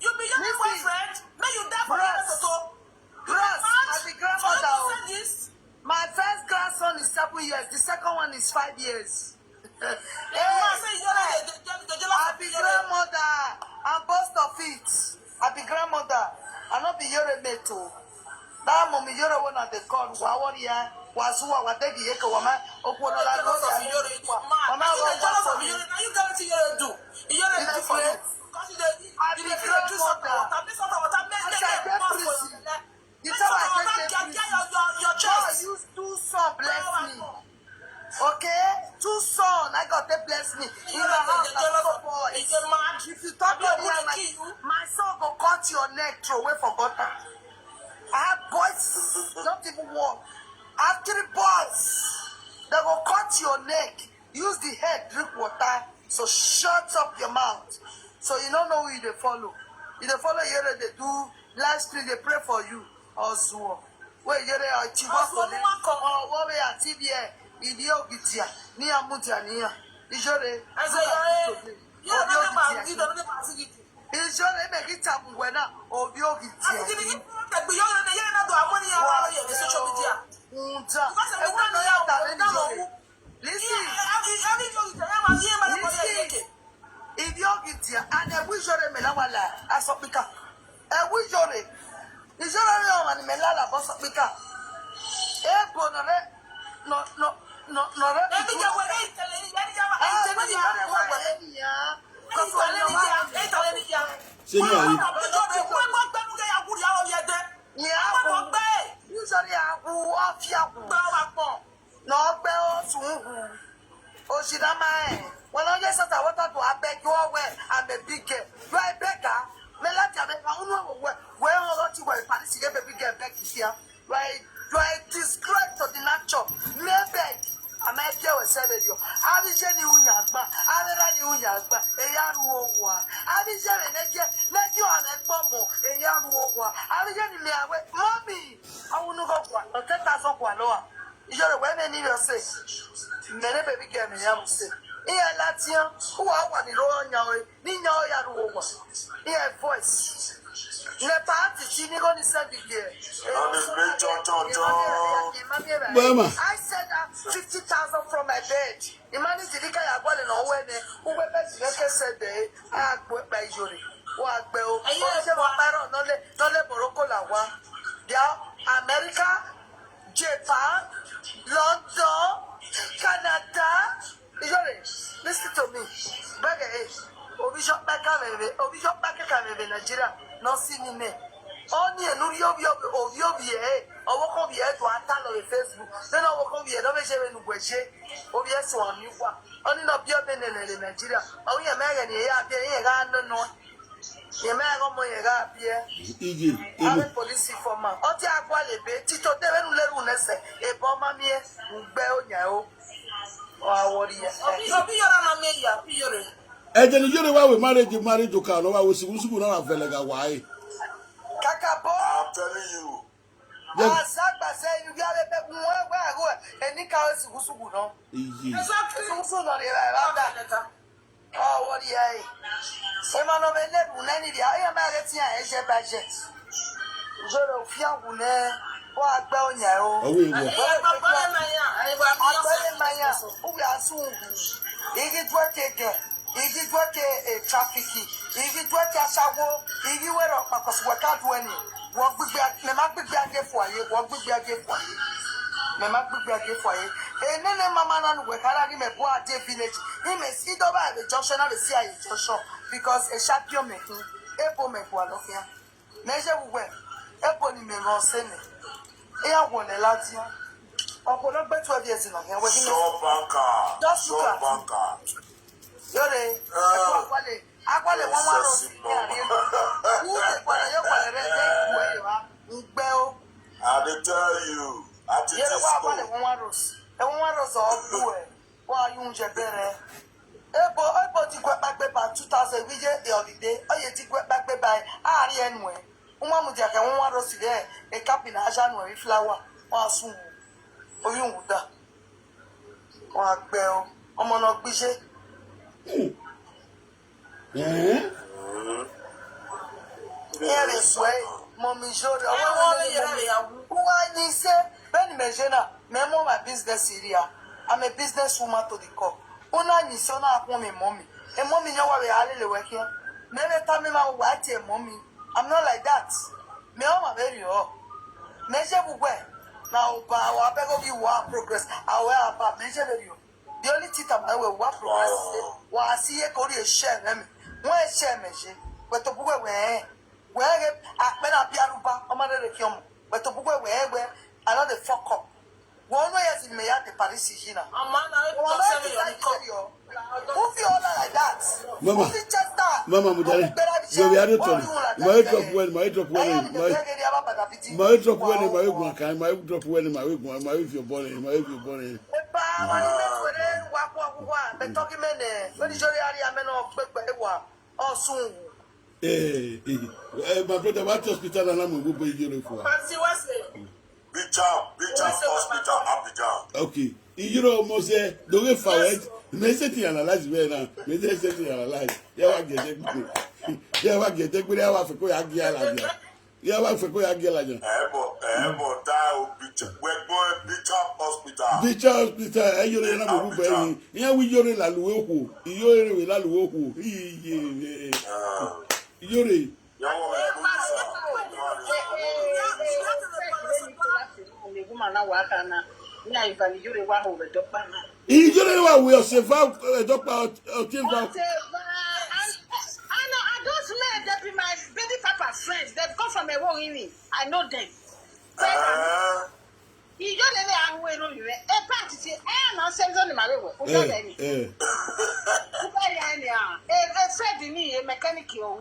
You be Iyore boyfriend. Make you die for Iyore toto. Bros, I be grandmother. For O. say this. My first grandson is seven years. The second one is five years. Hey, man say Iyore dey dey dey jealous I of be Iyore. Grandmother. I'm boast of it. I be grandmother. I no be Iyore mate o. That mommy Iyore when I dey call, wa worry ya. Wa zuwa wa dey yeke wa ma. Okwo no la no Jealous of Iyore, you mad. Wa ma You wa dey jealous wa of Iyore. Now you get wetin Iyore do. Iyore die for you. Because you dey you dey you dey drink salt and water. Make salt and water make make make pass for your belle. You tell I get Get your your your God chest. Use two son bless me. Okay? Two son, I got to bless me. You know how to boys. If you talk to me, my, my son go cut your neck, throw away for gutter. I have boys, not even one. I have three boys. They go cut your neck. Use the head, drink water. So shut up your mouth. So you don't know who you dey follow. You dey follow Iyore dey do live stream, dey pray for you. Ozuo. Wey Iyore ati wa Ozuo ko ne. Mako. Owo we ati bi e. Ibi ogitia. Ni amutia ni ya. Iyore. Eze Iyore. Iyore no dey pass you, no dey pass you. Iyore me gi tabu wena. Obi ogitia. Ati kini ki pe gbe Iyore na Iyore na do amoni ya wa ye social media. Unja. Because we don't know how we don't know who. Listen. Every Iyore na ma ye ma ko ye ke. If you get there, and I wish you a melawala, I saw pika. I wish you a. Is there any one melala boss pika? Eh, bonore. No, no, no, no. Every Iyore wey tell you, every Iyore wey tell you, Yeah. Because when you want Say me are you? Usually, I will off you. No, be off you. Oshidama, eh. When I just said I wanted to, I beg you, oh, well, I'm a big girl. You are a beggar. Me like you, I don't know where, where all that you were, Paris, you get a big girl, beg here. You are, you are a disgrace to the nature. Me beg. I'm a girl, seven year. Abijeni unyagba, abirani unyagba, eyaru owa. Abijeni neke, neke ane pomo, eyaru owa. Abijeni me awe, mommy, I will not go kwa, no ten thousand kwa loa. Ijore we me ni yo se. Mere baby girl me ya mu se. Iya latian, uwa wa ni lo nya we, ni nya o ya ru owa. Iya voice. Ne party ti ni go ni send it there. All this big chon chon chon. Bema. I said that fifty thousand from my bed. Imani ti ni kaya gwale na uwe ne, uwe bed ne ke send eh. A gbe pa ijore. Wa gbe o. O se wa paro no le, no le boroko la wa. There America, Japan, London, Canada. Ijore, listen to me. Beg eh. Obi shop back kamebe, obi shop back kamebe Nigeria. No see me me. Oni enu ri obi obi obi obi eh. Owo ko bi eh to ata lo Facebook. Then owo ko bi eh no be se be nu gwe se. Obi esi wa mi kwa. Oni no bi obe ne ne Nigeria. Owi ye me ni ya bi ye ga no no. Ye me ga mo ye ga bi ye. Ije. Ame police informer. Oti akwa le be tito de be nu le ru ne se. E bo ma mi e. Ngbe onya o. Wa wori ye. Obi obi yora na me ya. Obi yore. Eje ni yore wa we marriage marriage o ka no wa we sugu sugu na wa vele ga wa e. Kaka bo. I'm telling you. Asagba se you get a baby one where I go and you can't see who's who no. Iye. Exactly. Who's who no dey like that. Oh, what the hell? Ema no be ne bu ne ni dia. Ema get ya e je ba je. Joro fia wu ne. Wa gbe onya o. Awe wo. Agbele manya. Ubi asu. Igi dwa keke. Igi dwa ke e traffic. Igi dwa ke asawo. Igi wero pakos weka dueni. Wo gbigbe me ma gbigbe age fo aye. Wo gbigbe age fo aye. Me ma gbigbe age fo aye. E ne ne mama na nu weka ra ni me bo ade village. Ni me si do ba e junction na me si aye junction because e sha pio me. E bo me bo alofia. Meje wuwe. Ebo ni me ran se me. E ya wo le lati. Ọ̀pọ̀lọpọ̀ twelve years na yẹn wẹ́gí mi. Sure banker. Just look at me. Yore. Ebo akwale. Akwale wọn wá rose. Who dey kwale yo kwale re dey ku e wa. Ngbe o. I dey tell you. Attitude. Yore wa akwale wọn wá rose. E wọn wá rose ọgbọ e. Wa yun je bere. Ebo ebo ti gwe pagbe ba two thousand wi je e holiday. Oye ti gwe pagbe ba e. Ari enu e. Uma mu dia ke won wa rosi de. E kapi na aja nu e flower. Wa sun. Oyun da. Wa gbe o. Ọmọ na gbije. Eh? Here is where mommy show the one. Who I need say when me jena me mo my business area. I'm a business woman to the core. Una ni so na akun mi mommy. E mommy nyo wa we ale le we kian. Me be ta me ma wa ti e mommy. I'm not like that. Me o ma very o. Me je bu gbe. Na o ba wa be go gi wa progress. Awe aba me je very o. The only thing that my way wa progress. Wa si e ko ri e share me. Won e share me je. We to bu gbe we. We ge akpe na bi aruba. O ma re re ki omo. We to bu gbe we we. I no dey fuck up. One way is in me at the Paris Gina. Amana e ko se me yo ni ko. Who feel all like that? Mama. Who feel just that? Mama, mujare. Yo, we are not talking. My drop when, my drop when, my, my drop when, my one kind, my drop when, my one, my if you're born, my if you're born. Epa, wani me fere wa kwa kwa. Be talking men. When the jury are ya men of gbegbe wa. Osun. Eh, eh, eh, my brother, what hospital and I'm going to go for? Fancy what's it? Bicham, Bicham Hospital, Abidjan. Okay. You know, Mose, don't get fired. Me say to analyze me now. Me say to analyze. Yeah, wa get it. Yeah, wa get it. Yeah, wa feko ya gi ala. Yeah, wa feko ya gi ala. Eh, but, eh, but that would be Bicham. We're going Bicham Hospital. Bicham Hospital. Eh, you know, na mo bu be. Yeah, we you la luwe ko. You know, we la luwe ko. Iye. Ah. Ijore. Ijore wa we o se va e dopa o ti va. I know, I don't smell. They be my baby papa friends. They come from a Wohini. I know them. Ijore le awo ero re. E pa ti se e na se zo ni ma we wo. O jo le ni. Eh. Uba ya ni a. E e Fred ni e mechanic o.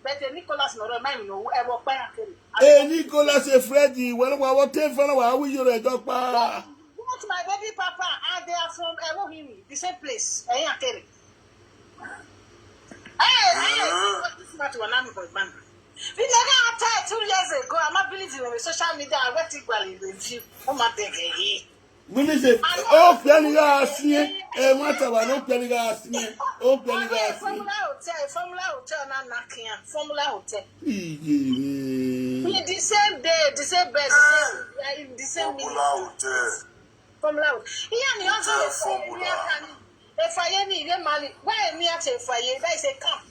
But e Nicholas no ro ma mi no e wo pa ya kere. E Nicholas e Fred we lo wa wo te fun wa wi yo re dopa. Both my baby papa and they are from Erohimi, the same place. Eh, akere. Hey, hey, this matter one am boy man. We never had time two years ago. I'm not believing on social media. I went to Gwali with you. Oh my beg ye. Minister, o pe ni ga si e. E ma ta ba no pe ni ga si e. O pe ni ga si e. Formula Hotel, Formula Hotel na Nakia. Formula Hotel. Iye. In the same day, the same bed, the same, in the same minute. Formula Hotel. Formula Hotel. Iya ni ọsọ le fọ mi aka ni. Efaye ni ile mali. Why mi ati Efaye? That is a camp.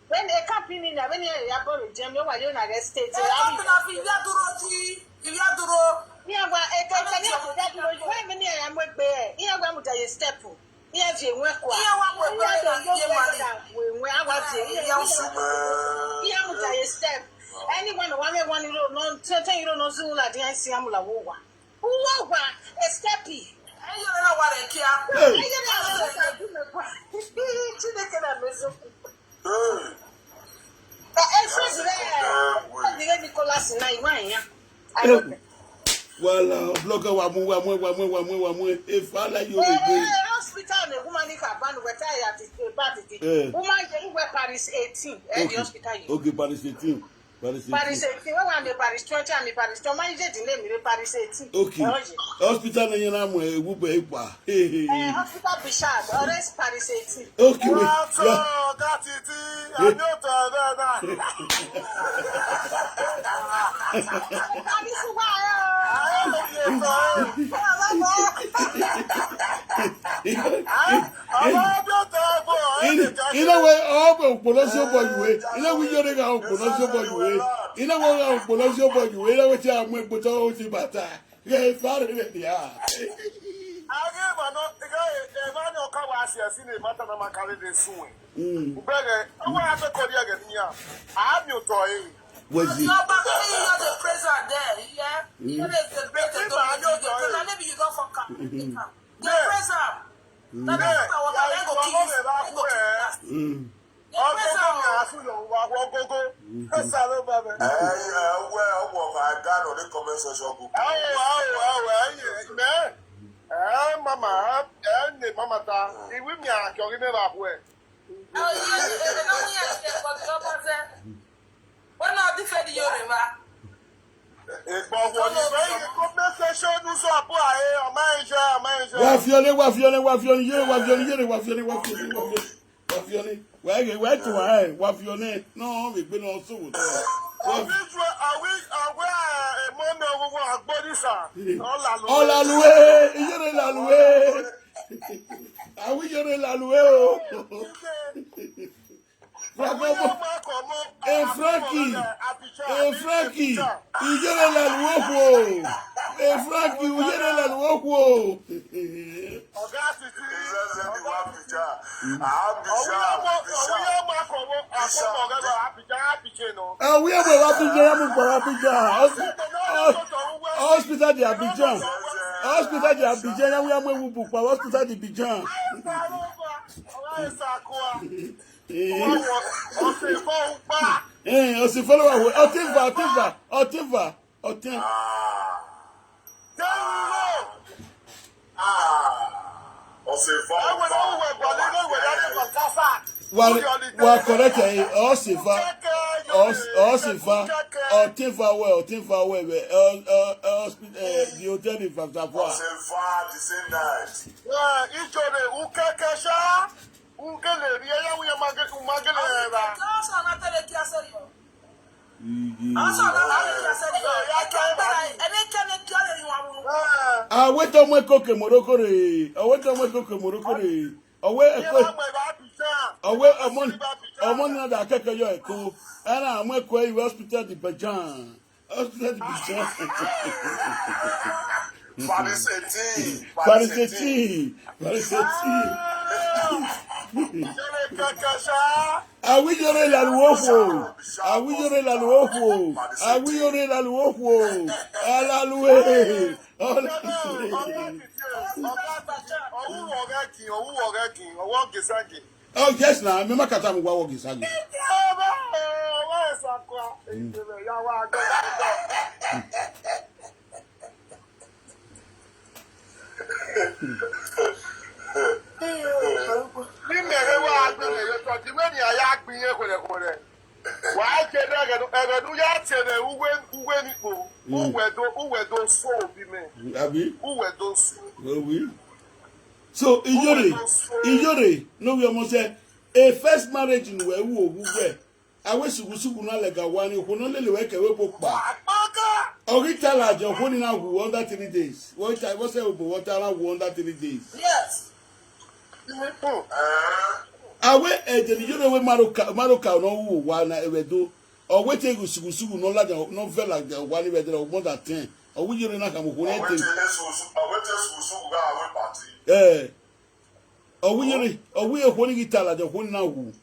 When a camp ni na when you are born with them, you are you na the state. Ẹ káàpì náà fi ìwé àdúró tí ìwé àdúró. Ni agwa e ka ka ni ko da duro. Why mi ni ya mo gbe? Ni agwa mo da ye step. Ni a je nwe kwa. Ni agwa mo gbe na ye mali. We nwe agwa je. Ni agwa mo da ye step. Anyone wa me one euro no, ten euro no zu la di an si amula wo wa. Uwa wa, e step. Chineke na-emeziokwu. Ee, friend, Nicolas na iwe anya. Wala, blogger, wa mu, wa mu, wa mu, wa mu, wa mu. If I like you, eh, hospital na woman ka ban weta ya di bad di. Eh. Woman dey where Paris eighteen. Eh, the hospital. Okay, Paris eighteen. Paris eighteen. Paris eighteen. When I'm Paris twenty, I'm Paris twenty. My age name is Paris eighteen. Okay. Hospital na yana mu ewu be ipa. Eh, hospital Bishop, always Paris eighteen. Okay, wait. That's all, that's it. I know to that. Paris why? I don't get to. Ina we, ọ bụ okporo si ụbọ iwe. Ina we yore ga okporo si ụbọ iwe. Ina we ga okporo si ụbọ iwe. Ina we ti amụ ekpota o ti bata. Ga ifare re dia. Age ma no, ga e ma no ka wa si asi ne mata na makare de suwe. Mm. Ubere, awa ya to kori age ni ya. A mi o to e. Wezi. Your back, you know the prison there, yeah? You know the, the break the door, you know the prison, maybe you don't fuck up. They praise am. That is power, that go kill you. That go kill you last. Mm. They praise am. Ọgụgụ na-asụ ya ụwa, ọgụgụ. Esa ló bá bẹ. Ẹ ẹ wẹ ọmọ ọba dànù ní comment section group. Awo, awo, awo, ẹyin, mẹ. Ẹ mama, ẹ ní mama ta. Ìwé mi àkẹ́wé mi bá hu ẹ. Oh, yeah, yeah, yeah, no, yeah, yeah, but the other side. When all the Fed Yoruba. Ìgbọ̀wọ́ ni bẹ́ẹ̀ ni comment section ń sọ àpò àyè, ọmọ ẹ̀jẹ̀, ọmọ ẹ̀jẹ̀. Wa fione, wa fione, wa fione, yere, wa fione, yere, wa fione, wa fione, wa fione. Wa fione. Wa ge, wa to wa, eh, wa fione. No, we gbe no so wo to. Are we, are we, are we, eh, mo me wo agbodisa. Ọlalu. Ọlalu, eh, yere lalu, eh. Are we yere lalu, eh, o? Bravo. Hey, Frankie. Hey, Frankie. Ijere la luokuo. Hey, Frankie, ijere la luokuo. Ọ̀gá àti tí. Àwọn yóò máa kọ̀ wọ́n àkọ́kọ́ ọ̀gá lọ Abidjan, Abidjan náà. Àwọn yóò máa wá Abidjan, yóò mú pọ̀ Abidjan. Hospital di Abidjan. Hospital di Abidjan, yóò mú ewu bù pọ̀ hospital di Abidjan. Ọ̀gá ẹ̀ sàkóa. Eh, Osifa, Osifa, Osifa, Osifa, Osifa. Wa, wa correct, eh, Osifa, Os-, Osifa, Otinfa well, Otinfa well, eh, eh, eh, eh, the hotel in Fafsafoa. Osifa, the same night. Yeah, Ijore, Ukekesha. Ugele ri eya wuye magele, magele ra. Awe to mwe koke Morocco re. Awe to mwe koke Morocco re. Awe eko. Awe amon, amon na da keke yo eko. Ana amwe ko e hospital di Abidjan. Hospital di Abidjan. Paris eighteen. Paris eighteen. Paris eighteen. Awiyore laluwo fo. Awiyore laluwo fo. Awiyore laluwo fo. Alaluwe. Alaluwe. Oh yes, na me makata mu wa wo gisa gi. Ni mere wa agbe ne yo to di we ni aya gbin ye kwere kwere. Wa je na ganu, eganu ya te ne uwe, uwe ni po. Uwe do, uwe do so obi me. Abi? Uwe do so. Obi. So, Iyore, Iyore, no we almost say, a first marriage in we wo wo we. Awe sugu sugu na lega wani, ko no lele we ke we po pa. Ori tala jo ko ni na hu under three days. What I was say we water na hu under three days. Yes. Awe e de ni Iyore we Maroka, Maroka no hu wa na ewe do. Or wait till you sugu sugu no like no feel like the one we there more than ten. Or we you na kamu ko anything. Eh. Or we you, or we e ko ni tala jo ko na hu.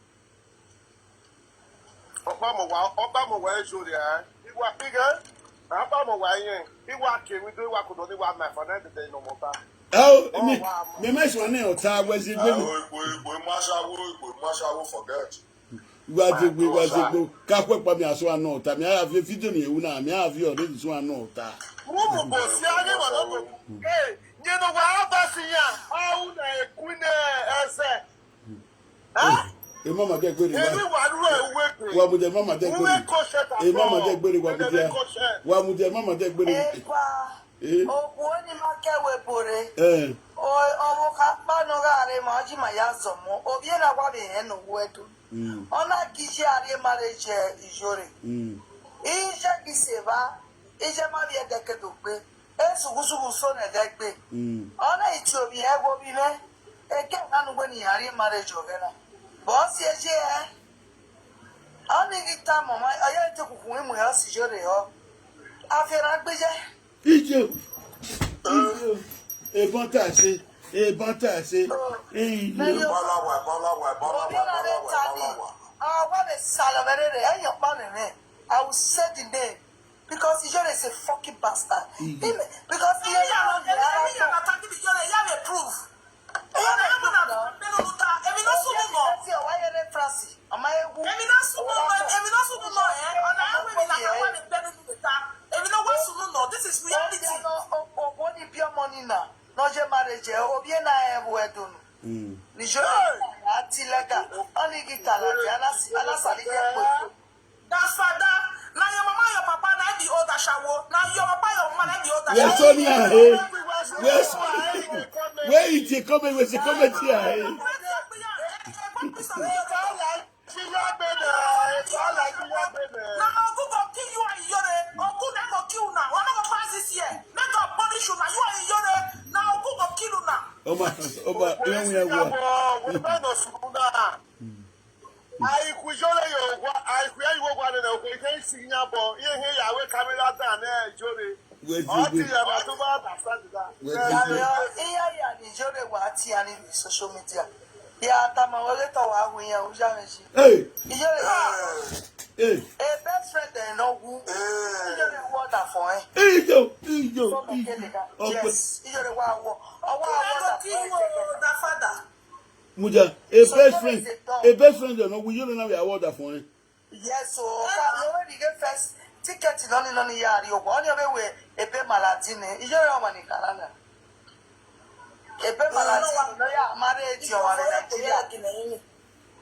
Ọba mo wa, ọba mo wa e jori a. Iwa pige. Ọba mo wa yen. Iwa ke mi do iwa ko do ni wa na fa na de no mo ta. Oh, mi, mi me swa ne ota wezi gbe mi. Igbo, Igbo, Igbo, Mashawo, Igbo, Mashawo, forget. Wazegbe, wazegbe. Kakwe pa mi aso anota. Mi ara fi video ni ewu na. Mi ara fi already so anota. Mumu bosi ani wa no. Eh, you know what happened here? How na ekune ese. Huh? E mama de gbere wa. Ebi wa duro ewe pe. Wa mu de mama de gbere. Uwe koshe ta. E mama de gbere wa mu de. Wa mu de mama de gbere. Epa. Eh? Okwu onye ma ke wepụrụ. Eh. Ọ bụ ka mkpanụ gharị ma ọjị ma ya zọmụ. Obi na gwa bụ ihe n'ụwa edu. Mm. Ọ na-agịji arị mara eje ijore. Mm. Ije gị seba, ije ma bịa dekede okpe. Esugusugu so na edegbe. Mm. Ọ na-eti obi ya egwu obi ne. Eke na nugwe ni arị mara eje ogena. Bọọsị eje ya. Ọ na-egita mama, ọ ya ete kwukwu ịmụ ya si jore ya. Afịara agbịje. Ijo. Ijo. Ebon ta se. Ebon ta se. Ijo. Balawa, balawa, balawa, balawa, balawa. Ah, what a salary. I will say the name. Because Ijore is a fucking bastard. Him, because he has a proof. Èmi náà súnmọ́ mọ́. Èmi náà súnmọ́ mọ́. Èmi náà súnmọ́ mọ́. Eh? Ọ̀nà àwọn èmi náà wà ní bẹ́ẹ̀ nínú ìta. Èmi náà wá súnmọ́ mọ́. This is reality. Ọ̀gbọ́n ní bí ọmọ nínà lọ́jọ́ marriage ẹ̀ obi ẹ̀ náà ẹ̀ wọ ẹ̀dùn. Nìjọ́ àti lẹ́gà wọ́n ní kí tàlàkì alásàlẹ̀ yẹ pé. That father, now your mama, your papa, now the old ashawo. Now your papa, your mama, now the old ashawo. Where's Sonia? Eh? Where's where is the comment? Where's the comment here? Eh? Now Ogu go kill you and Iyore. Ogu na go kill una. Una go pass this year. Make God punish una. You and Iyore. Now Ogu go kill una. Oma, Oma, young, young, young. Aikwujole yo gwa, aikwuya yo gwa ne ko ihe isi nya bo, ihe ya we camera down na Ijore. Wezi gbe. Oti ya ba to ba understand that. Wezi gbe. Iya ya ni Ijore wa ati ani ni social media. Ya ta ma wele to wa hu ya uja meji. Hey. Ijore. Hey. A best friend dem no hu. Ijore water for eh. Ijo, ijo, ijo. Yes, Ijore wa wo. Owa water for eh. That father. Muja, a best friend, a best friend, you know, we you know we award that for him. Yes, so we get first ticket, no, no, no, yeah, you go on your way, a pay Malatine, you know, money, Canada. A pay Malatine, no, yeah, marriage, you are in Nigeria.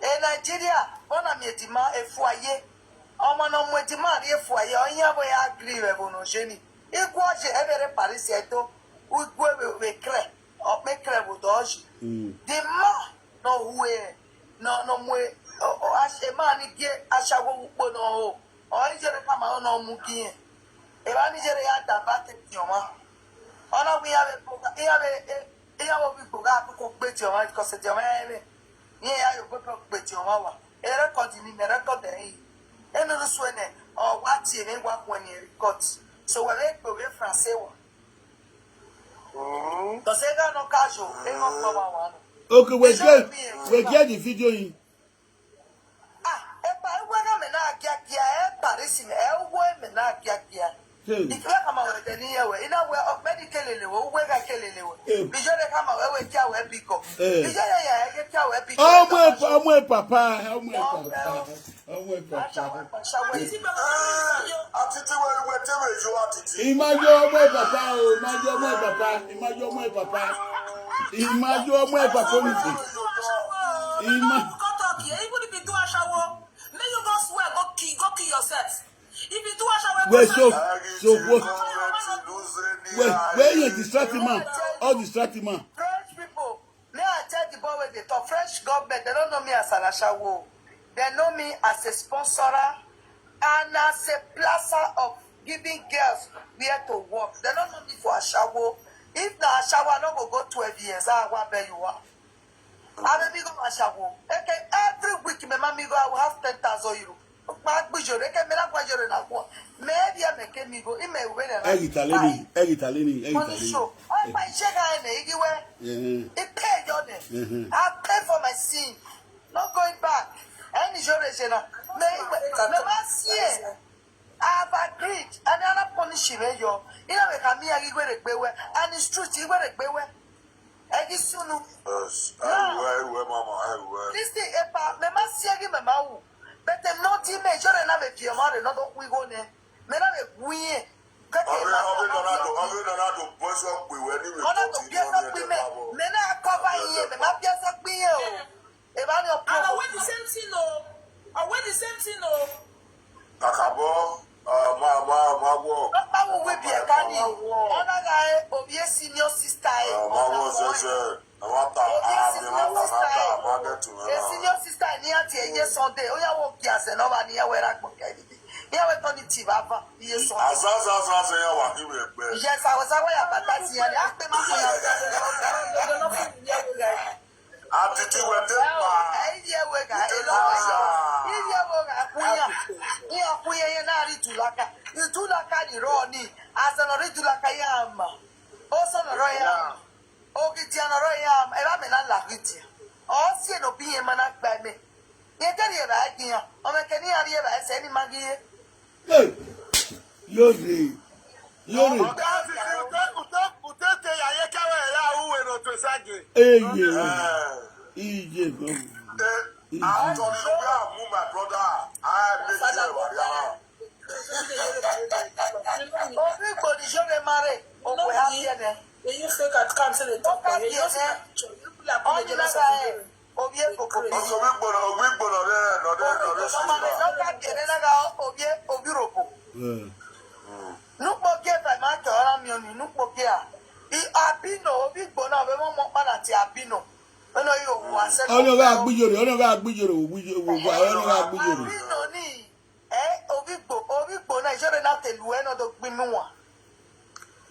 In Nigeria, on a metima, a foyer, on one of my demand, a foyer, on your way, I agree, Revolution. Equal, every Paris, I do, we go, we clear. Okpekere bụ dọji. The man no hue no no mwe o ashe man ni ge ashawo ukpo no ho. O ijere kama o no mu gi. E ba ni jere ya da ba te ti o ma. Ona wi ya be ko ya be ya wo bi ko ga ko pe ti o ma ko se ti o ma e be. Ni ya yo pe pe ti o ma wa. E record ni me record e. E no so ne o wa ti e me wa ko ni record. So we be pe we France wa. Because ega no casual, ega no mama one. Okay, we get we get the video in. Ah, e pa e wa na me na kia kia e Paris me e wo me na kia kia. Hey. If you come out with any way, in a way of many kelele, we we ga kelele. Hey. Bijole come out we kia we biko. Hey. Bijole ya e kia we biko. Oh my, oh my papa, oh my papa. Ọmọ ẹ̀ papa. Ìmájọ́ ọmọ ẹ̀ papa o, ìmájọ́ ọmọ ẹ̀ papa, ìmájọ́ ọmọ ẹ̀ papa. Ìmájọ́ ọmọ ẹ̀ papa oníṣẹ́. Ìmá. Even if you do ashawo, make you go swear, go kill, go kill yourself. If you do ashawo, go swear. Wait, so what? Wait, where you distract him, man? All distract him, man. French people. Me, I tell the boy wey dey talk, French government, they don't know me as an ashawo. They know me as a sponsorer and as a plaza of giving girls where to work. They don't know me for ashawo. If na ashawo, I no go go twelve years. Ah, what bet you are? I be go ashawo. Okay, every week, my mommy go, I will have ten thousand euro. Kpa gbijoro, eke mera kwa joro na kwa. Maybe I make me go. Ime uwe na. Egi taleni, egi taleni, egi taleni. Money show. I buy check I me igi we. Yeah. It pay your name. I pay for my sin. Not going back. Any joro jena. Me me ma sie. I've agreed. And I not punish you yo. Ina we kami agi we regbe we. And it's true ti we regbe we. Egi sunu. Yes. Everywhere, everywhere, mama, everywhere. Listen, epa, me ma siegi me ma wu. But them not in me, jore na me pie ma re no do kwi go ne. Me na me gwi ye. Kake Ọbẹ̀ ma ọbẹ̀ lọ́nà tó ọbẹ̀ lọ́nà tó bọ́ sọ pé wẹ́ ní ìwé Ona tó to ti pie so kwi me. Me na cover ye, me ma pie so kwi ye o. E ba ni o. And I wear the same thing, oh. I wear the same thing, oh. Kàkàbọ̀ máa máa máa wọ̀. Papa wo we bi e ka ni. Ona ga e obi e senior sister e. Máa wọ̀ ṣẹ̀ṣẹ̀. Àwọn ta àmì wọn ta náà ta àmà dẹ́tù E senior sister ni ati e ye Sunday. O ya wo ki ase no ba ni ya we ra gbo ke ni. Ya we to ni ti baba. Iye Sunday. Àzázázá ṣe yà wà nínú ẹgbẹ́. Yes, I was aware about that. Ya ni a pe ma ko ya. Àti tí wọ́n dé pa. Iye we ga e lo. Iye we ga kuya. Iya kuya ye na ri tulaka. Itulaka ni ro ni. Asa no ri tulaka ya ma. O so no ro ya. O ki ti no ro ya. E ba me na la ki ti. O si no bi ye ma na gba me. Ye te ri e ba ki ya. O me ke ni a ri e ba e se ni ma gi ye. Hey, yore, yore. Ọ̀gá ti fi ute ute ute te yàyẹ kẹwẹ́ ẹ̀yà òwe ló tó ságè. Eye, iye gan. Àtọ̀nì ló gbé àmú my brother. I make sure wà yàrá. Obi gbodi jore mare. O ko ha bi ene. They use fake account so they talk for you. You know, say, you people are Oni putting na jealous ga of e. you. Obi e koko. Oṣù mi gbọ́dọ̀ omi gbọ́dọ̀ rẹ̀ lọ́dẹ lọ́dẹ sí Mama me ìgbà. no ka bi ene na ga obi e obi robo. Nukpo ke fa ma to ra mi oni nukpo ke a. I abino obi gbo na be mo mo pa na ti abino. Ono yo wa se. Ọ̀nà bá gbíjòrè, ọ̀nà bá gbíjòrè, ọ̀nà bá gbíjòrè. Abino ni. Eh, obi gbo, obi gbo na jore na te lu e no do gbi mi wa.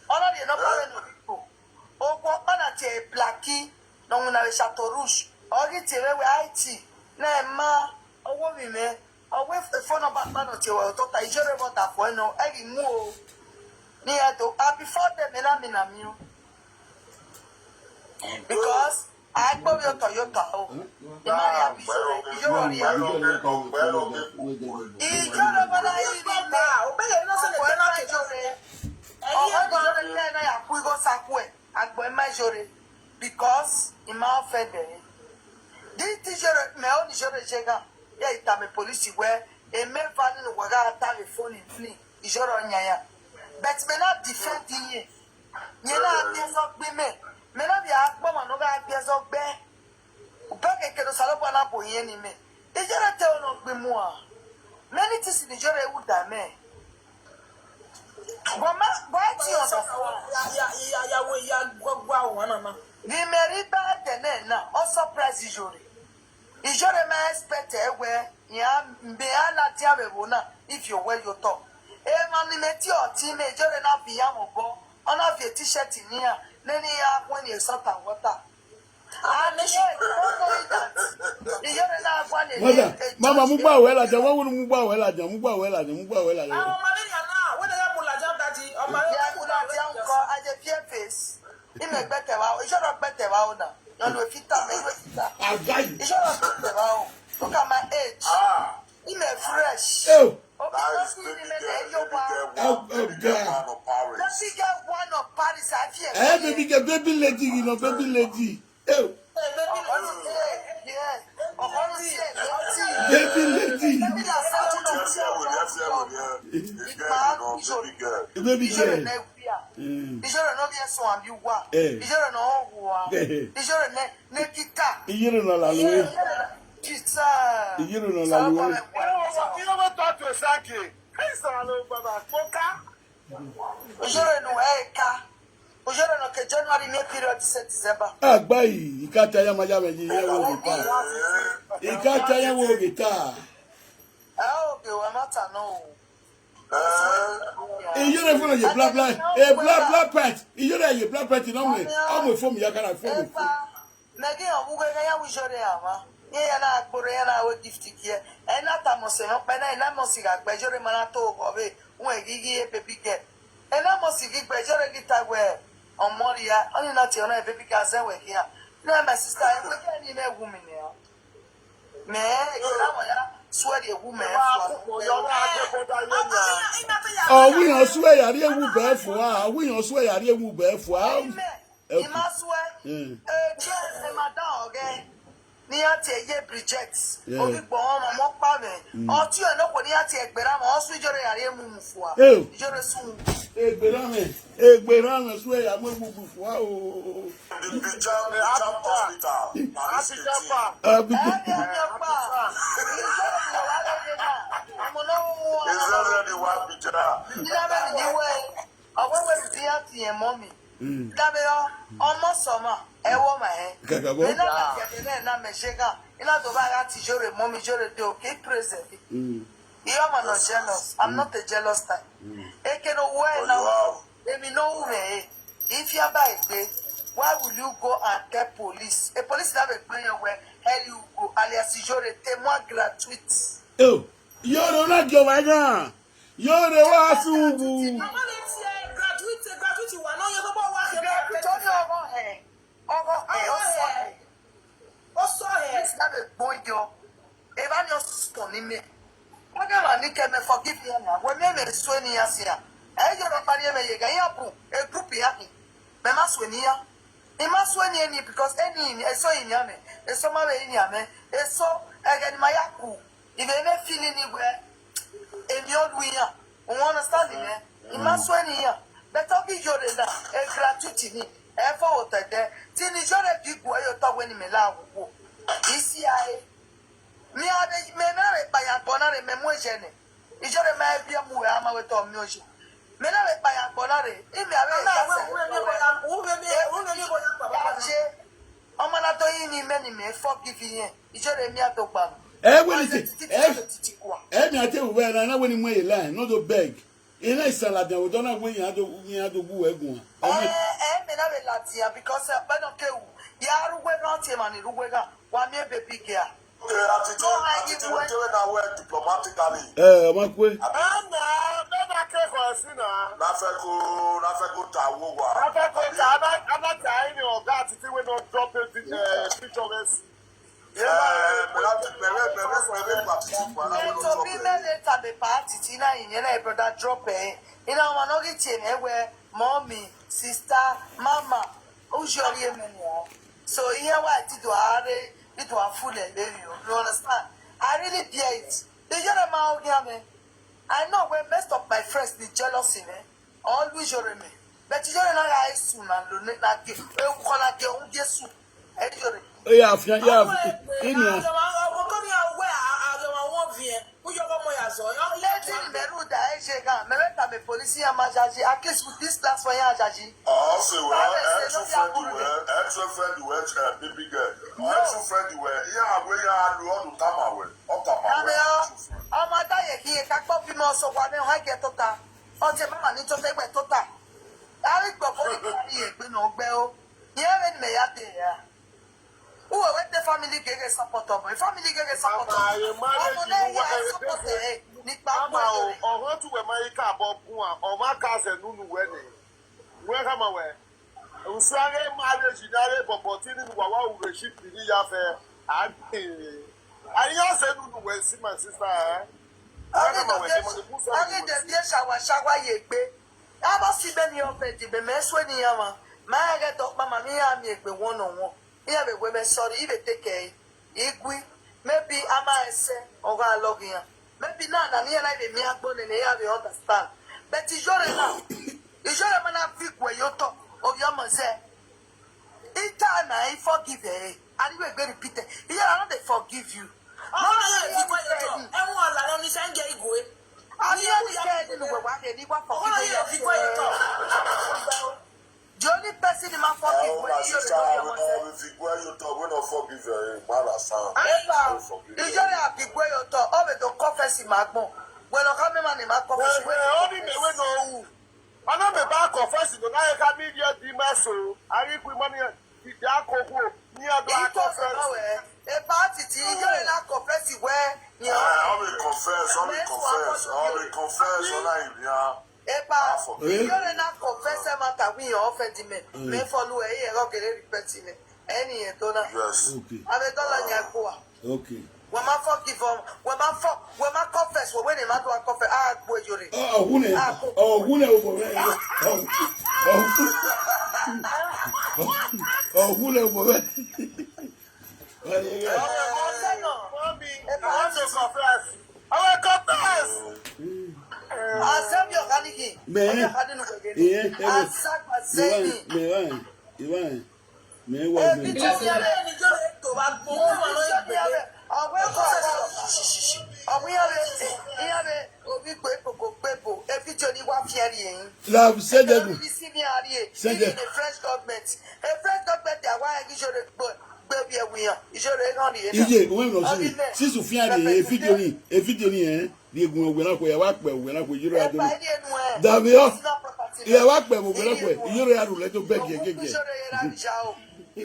Ono de no pa no obi gbo. O ko pa na ti e blacki no na we Chateau Rouge. O gi ti we we I T. Na ma owo mi me. O we fo no ba pa no ti we to ta jore bo ta fo no. E gi mu o. Ni e to a before them na mi na mi o. Because I go your Toyota o. The man ya be so. You know ya. Ijore bana ibi me. Ọkọ ẹjọ rẹ. Ọkọ ẹjọ rẹ náà yà kú igbó sákú ẹ. Àgbọ̀ ẹ má ṣore. Because ìmọ̀ ọ̀fẹ́ bẹ̀rẹ̀. This teacher mẹ ó ní ṣore ṣe gan. Yẹ ìtàmì polisi wẹ. Èmi fa nínú wàgá àtàmì fóònù ní ìṣòro yàyà. But mi náà defend yín. Yẹn náà bí ẹ sọ gbé mẹ. Mi náà bí agbọ́mọ̀ náà bá bí ẹ sọ gbẹ́. Ubeke kedo salobo na bo yeni me. Ijere te ono gbe mu a. Many things in Ijere would da me. But ma, but ti o da. Ya ya ya ya we ya gwa gwa wa mama. Ni meri ba de ne na o surprise Ijore. Ijore ma expect e we ya mbe ala ti a we wo na if you wear your top. E ma ni me ti o ti me Ijore na bi ya mo bo. Ona bi t-shirt ni ya. Ne ni ya when you salt and water. Mother, mama, mugba wela jan, wa wulu mugba wela jan, mugba wela jan, mugba wela jan. Àwọn ọmọ mi yàn náà, wọ́n dẹ̀ yà mú làjà dájú. Ọmọ mi yà mú làjà. Agai. Look at my age. Oh, Ime fresh. Oh, oh, God. Baby girl one of Paris, I fear. Eh, baby girl, baby lady, you know, baby lady. Oh, Yes. Ọkọ ló sí ẹ̀ létí. Baby lady. Baby na sáwọn tó ń sọ wọn. Baby Ìṣòro girl. náà wíyà. Ìṣòro náà bí ẹ̀sùn àbí wà. Eh. Ìṣòro náà wò wá. Eh. Ìṣòro náà ní kíkà. Iyere na la lue. Kíkà. Iyere na la lue. Kí ló bá tọ́ tó sáàkì? Kí sọ̀rọ̀ ló gbọ́dọ̀ àpò ká? Ìṣòro nù ẹ̀ ká. Ìṣòro náà kẹ January ní period ṣe December. Agbai, ikata ya ma ya me ye wo gita. Ikata ya wo gita. Ẹ ó gbé wa má tà náà o. Iyere fún ye bla bla. Eh, bla bla pet. Iyere ye bla pet no me. Amo fo mi ya kana fo mi. Epa, megi ọmụgwọ ego ya wụ Ijore ama. Ihe ya na-akpụrụ ya na-awe gift gị. Ena ta mọsị no pe na ena mọsị ga gbe Ijore mana to ko be. Nwe gị gị baby girl. Ena mọsị gị gbe Ijore gị ta gwe. Ọmọrị ya, onye na ti ona baby girl ze we ya. Na my sister, e we ni me woman ya. Me, ina mo ya, swear the woman. Oh, we on swear ya ri ewu be fo a. We on swear ya ri ewu be fo a. Ima swear, Mm. Eke ema da oge. Ni ati eye Bridget. Yeah. Obi gbon mo pa me. Mm. Oti e no ko ni ati egbera mo osu ijore yare mu mu fua. Ew. Ijore sun. Egbera me. Egbera me swear ya mo mu fua o. The Bijam, Bijam Hospital. Abi- Is that the one Bijam? Ọwọ́ wẹ̀ bí àti yẹn mọ́ mi. Dábẹ́ ọ, ọmọ sọmọ, ẹ wọ́ mà ẹ́. Kàkà bọ́. Mi náà bẹ̀ kẹ̀kẹ́ náà náà mẹ̀ ṣe kàn. Iná tó bá ra ti ṣòro mọ́ mi ṣòro dé òkè praise mi. Ìyá ọmọ náà jealous. I'm not a jealous type. Eke no wọ́ ẹ̀ náà. Èmi náà wù mẹ́ ẹ̀. If you buy it, why will you go and tell police? A police that will bring you where hell you go. Alias Ijore, t'es moi gratuite. Ew. Yóò rẹ ọ̀nà jọba ẹ̀ náà. Yóò rẹ wá sùnwù. Mama lè ti ẹ gratuity gratuity wà náà yẹ kó bá wá ṣe Tó ní ọmọ ẹ̀, ọmọ ẹ̀ ó sọ ẹ̀. Ó sọ ẹ̀. Police that will bring you. Eva ni ọsọ ni me. Wọ́n dẹ̀ wà ní kẹ́mẹ́ forgive me na. Wọ́n mi ẹ̀ sọ ẹ̀ ní yà sí ya. Ẹ̀ yẹ lọ parí ẹ̀ mẹ́ yẹ gẹ̀ yà bù. Ẹ̀ group yà kì. Mẹ́ má sọ ẹ̀ ní yà. Ẹ̀ má sọ ẹ̀ ní ẹ̀ ní because ẹ̀ ní ẹ̀ sọ ẹ̀ ní yà mẹ́. Ẹ̀ sọ má wẹ̀ ẹ̀ ní yà mẹ́. Ẹ̀ sọ ẹ̀ gẹ̀ ni ma yà kù. If ẹ̀ mẹ́ feeling ni wẹ̀. Ẹ̀ mi ọ̀ lu yà. Wọ́n understand ni mẹ́. Ẹ̀ má sọ ẹ̀ ní yà. Bẹ́tọ̀ bí yóò rẹ̀ náà. Ẹ̀ gratuity ni. Ẹ̀ fọwọ́ tẹ̀tẹ̀. Tí ni yóò rẹ̀ bí gbọ́ ẹ̀ yóò tọ́ wẹ́ ni mẹ́ láwùwọ̀. Ìsì ayé. Mi a be me na re pa ya gbona re me mu eje ne. Ijo re ma e bi mu we ama we to mi oje. Me na re pa ya gbona re. I mi a be Ana we wu mi bo ya wu mi mi wu mi mi bo ya pa pa. Aje. Ọmọ na to yin ni me ni me forgive yin. Ijo re mi a to gba. Ẹ wẹ ni se Titi titi kwa. Ẹ mi àti ewu bẹ́ẹ̀ náà wẹ ni mo yẹ láì no do beg. Iná ìsàlàdì àwùjọ náà wẹ yẹn á do yẹn á do wú ẹ̀gùn wa. Eh, eh, me na be latia because eh, but no ke wu. Ya ruwe no ti ma ni ruwe ga. Wa mi e baby girl. Okay, attitude, attitude, we tell na well diplomatically. Ẹ ọmọ pé Ana be na ke ko si na. Na fe ko, na fe ko ta wo wa. Aba ko ta aba aba ta ni oga attitude we no drop a picture. Eh, me na ti bẹ̀rẹ̀ bẹ̀rẹ̀ bẹ̀rẹ̀ pa ti ti pa na Eh, wo to lo be drop. me later be party ti na yin na brother drop eh. Ina wa no get yin eh we mommy, sister, mama. Who's your real name? So here why I did to are it to a full and baby. You understand? I really bear it. The general man out here, man. I know when most of my friends be jealousy, man. Always your me. But you don't know how soon and lo na give. E ko na ge un Jesu. E jore. ó yà àfihàn yà àfihàn. Leti ni meru da e je ga. Me weta me police ya majaji. At least with this last one ya jaji. Oh, say well, eh, true friend you were, eh, true friend you were, eh, baby girl. Eh, true friend you were. Yeah, we ya lu on tama we. O tama we. Ọmọ táyé kí ẹ kápọ́ fi mọ́ sọ wà ní ọ̀hán jẹ tó ta. Ọtí mama ní tó fẹ́ gbẹ tó ta. Lárí gbọ̀gbọ́ ní kárí ègbé náà gbẹ ó. Yẹ́n rẹ̀ ni mẹ̀yà dé yà. Who will wait the family gege support of family gege support of. Ama ye marriage Ọmọ ni náà wa yà ebe support se. ẹ̀ nípa Ama o gbọ́dọ̀. ọ̀hún tún wẹ̀ máa yí ká àbọ̀ gun à ọ̀hún àkàzẹ̀ nínú wẹ̀ ni. Wọ́n ká máa wẹ̀. Nsúwárẹ́ marriage ní arẹ́ bọ̀bọ̀ tí nínú wàwá òwúrọ̀ sí pì ní yá fẹ́. Àgbè. Ayé ọ̀sẹ̀ nínú wẹ̀ sí my sister ẹ̀. Wọ́n ká máa wẹ̀ ní mo ní kú sọ̀rọ̀ Only the dear shower shower ye gbe. Aba si be ni ofe di be me so ni yama. Ma get up mama mi ya mi egbe one on one. Iya be we me sorry ibe take care. Igwi maybe ama ese oga log ya. Maybe na na ni na ibe mi agbo ne ne ya be understand. But ijore na. Ijore mana fi gwe yo to. Obi omo se. Ita na I forgive eh. And you go repeat it. Iya I no dey forgive you. Ọ̀hún ayé ìdíkọ̀ yẹn tọ̀. Ẹ̀wọ̀n ọ̀la lọ ní sẹ́ńgẹ̀ ìgò ẹ̀. Ani ya ni ke ni we wa ke ni wa Ọ̀hún ayé forgive ìdíkọ̀ yẹn tọ̀. you. The only person in my Oh, forgive my when you sister, know we your know we fi gwe you talk, we no forgive you, eh, man, I sound. Eba, We forgive you. ijore abigwe yo to. O be to confess in my gbon. When o come man in my confess. Ẹ̀wẹ̀ ó ní mẹ̀wé náà wù. Ọ̀nà mi bá confess ló náà yẹ ká mi yẹ di mẹ́sàn-án. Àríkú mọ́ni ìdí àkókò ní ọdún Ito confess. we. Eba titi ijore na confess we. Ah, all we confess, all we confess, all we confess, all I hear. Eba forgive. Ijore na confess matter we your offend me. Me follow e e go get repent me. Any e to na. Yes. Okay. Abe dollar nya kwa. Okay. We ma forgive him. We ma for we ma confess. We when e ma do confess. Ah, gbo ijore. Ọ̀hún ẹ̀ ọ̀hún ẹ̀ ọ̀bọ̀ rẹ̀. Ọ̀húnlẹ̀ wọ̀ bẹ́ẹ̀. Ọ̀sẹ̀nà. Ẹ bá a ti sọ fúláṣì. Àwọn ẹ̀kọ́ fúláṣì. Àṣẹ́bí ọ̀gá nìkì. Bẹ́ẹ̀ ni. Ọjọ́ ìkádìí nìkì. Ìyẹn ẹ wọ. Àṣàgbà Ìwà ẹ̀ sẹ́yìn. Ìwà ẹ̀ Ìwà ẹ̀. Mẹ́wàá Ebi ọ̀sẹ̀. tó ní abẹ́ ẹni jó lè tó bá gbọ́. Wọ́n wà lóyún ìgbẹ́lẹ̀. Ọ̀gbẹ́ kọ́ ọ̀gbẹ́ ṣiṣiṣi. Ọ̀gbìn yàrá ètè. Ìyàrá òbí gbé gbogbo gbé bò. Ebi tó ní wá fi ẹ̀rí ẹ̀yìn. La sẹ́jẹ̀dù. Ní sí ní àárí ẹ̀. Sẹ́jẹ̀. Ní the French government. A French government àwa ẹ̀rí ìṣòro gbé bí ẹ̀wù yàn. Ìṣòro náà nìyẹn. Iye, òun ẹ̀ lọ sí mi. Sísù fíà ni èyí fídíò ni èyí fídíò ni ẹ̀ ní egun ọ̀gbẹ́ náà kò yà wá pẹ̀ ọ̀gbẹ́ náà kò yọ̀rọ̀ Ẹ àdúrà. pa ẹni ẹnu ẹ̀. Dàbí ọ́. Personal property. Ìyàwó àpẹ̀ ọ̀gbẹ́ náà kò yọ̀rọ̀ àrùn lẹ́tọ̀ bẹ́ẹ̀ gẹ́gẹ́. Ìṣòro yẹn rà níjà o.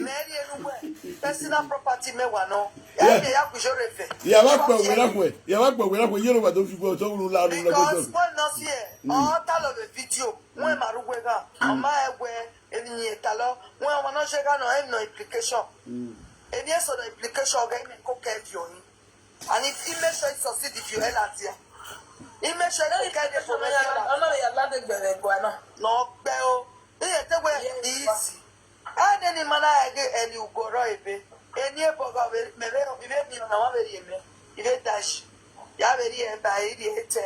Mẹ́rin ẹnu ẹ̀. Personal property mẹ́wàá náà. Ẹ yẹ ya kù ìṣòro ìfẹ́. Ìyàwó àpẹ̀ ọ̀gbẹ́ náà kò ẹ̀. Ìyàwó àpẹ̀ ọ̀gbẹ́ náà kò yọ̀rọ̀ wà tó fi gbọ́ tó wúlò lánàá lọ́jọ́ Because tó. when not here, all tell of a video. When Maruwega, Oma Ewe, Eni Etalo, when Wana Shega no have no implication. Eni eso no implication, okay, me cook at you. And if he make sure he succeed if you hell at here. He make sure he cook at the promotion. Ọlọ́run yà ládé gbẹ̀rẹ̀ ẹ̀gbọ́n náà. No, bell. He take away easy. And any man I get any ugoro ebe. Any eboga ebe, me be, me be, me na wa be me. He be dash. Ya be here by eight.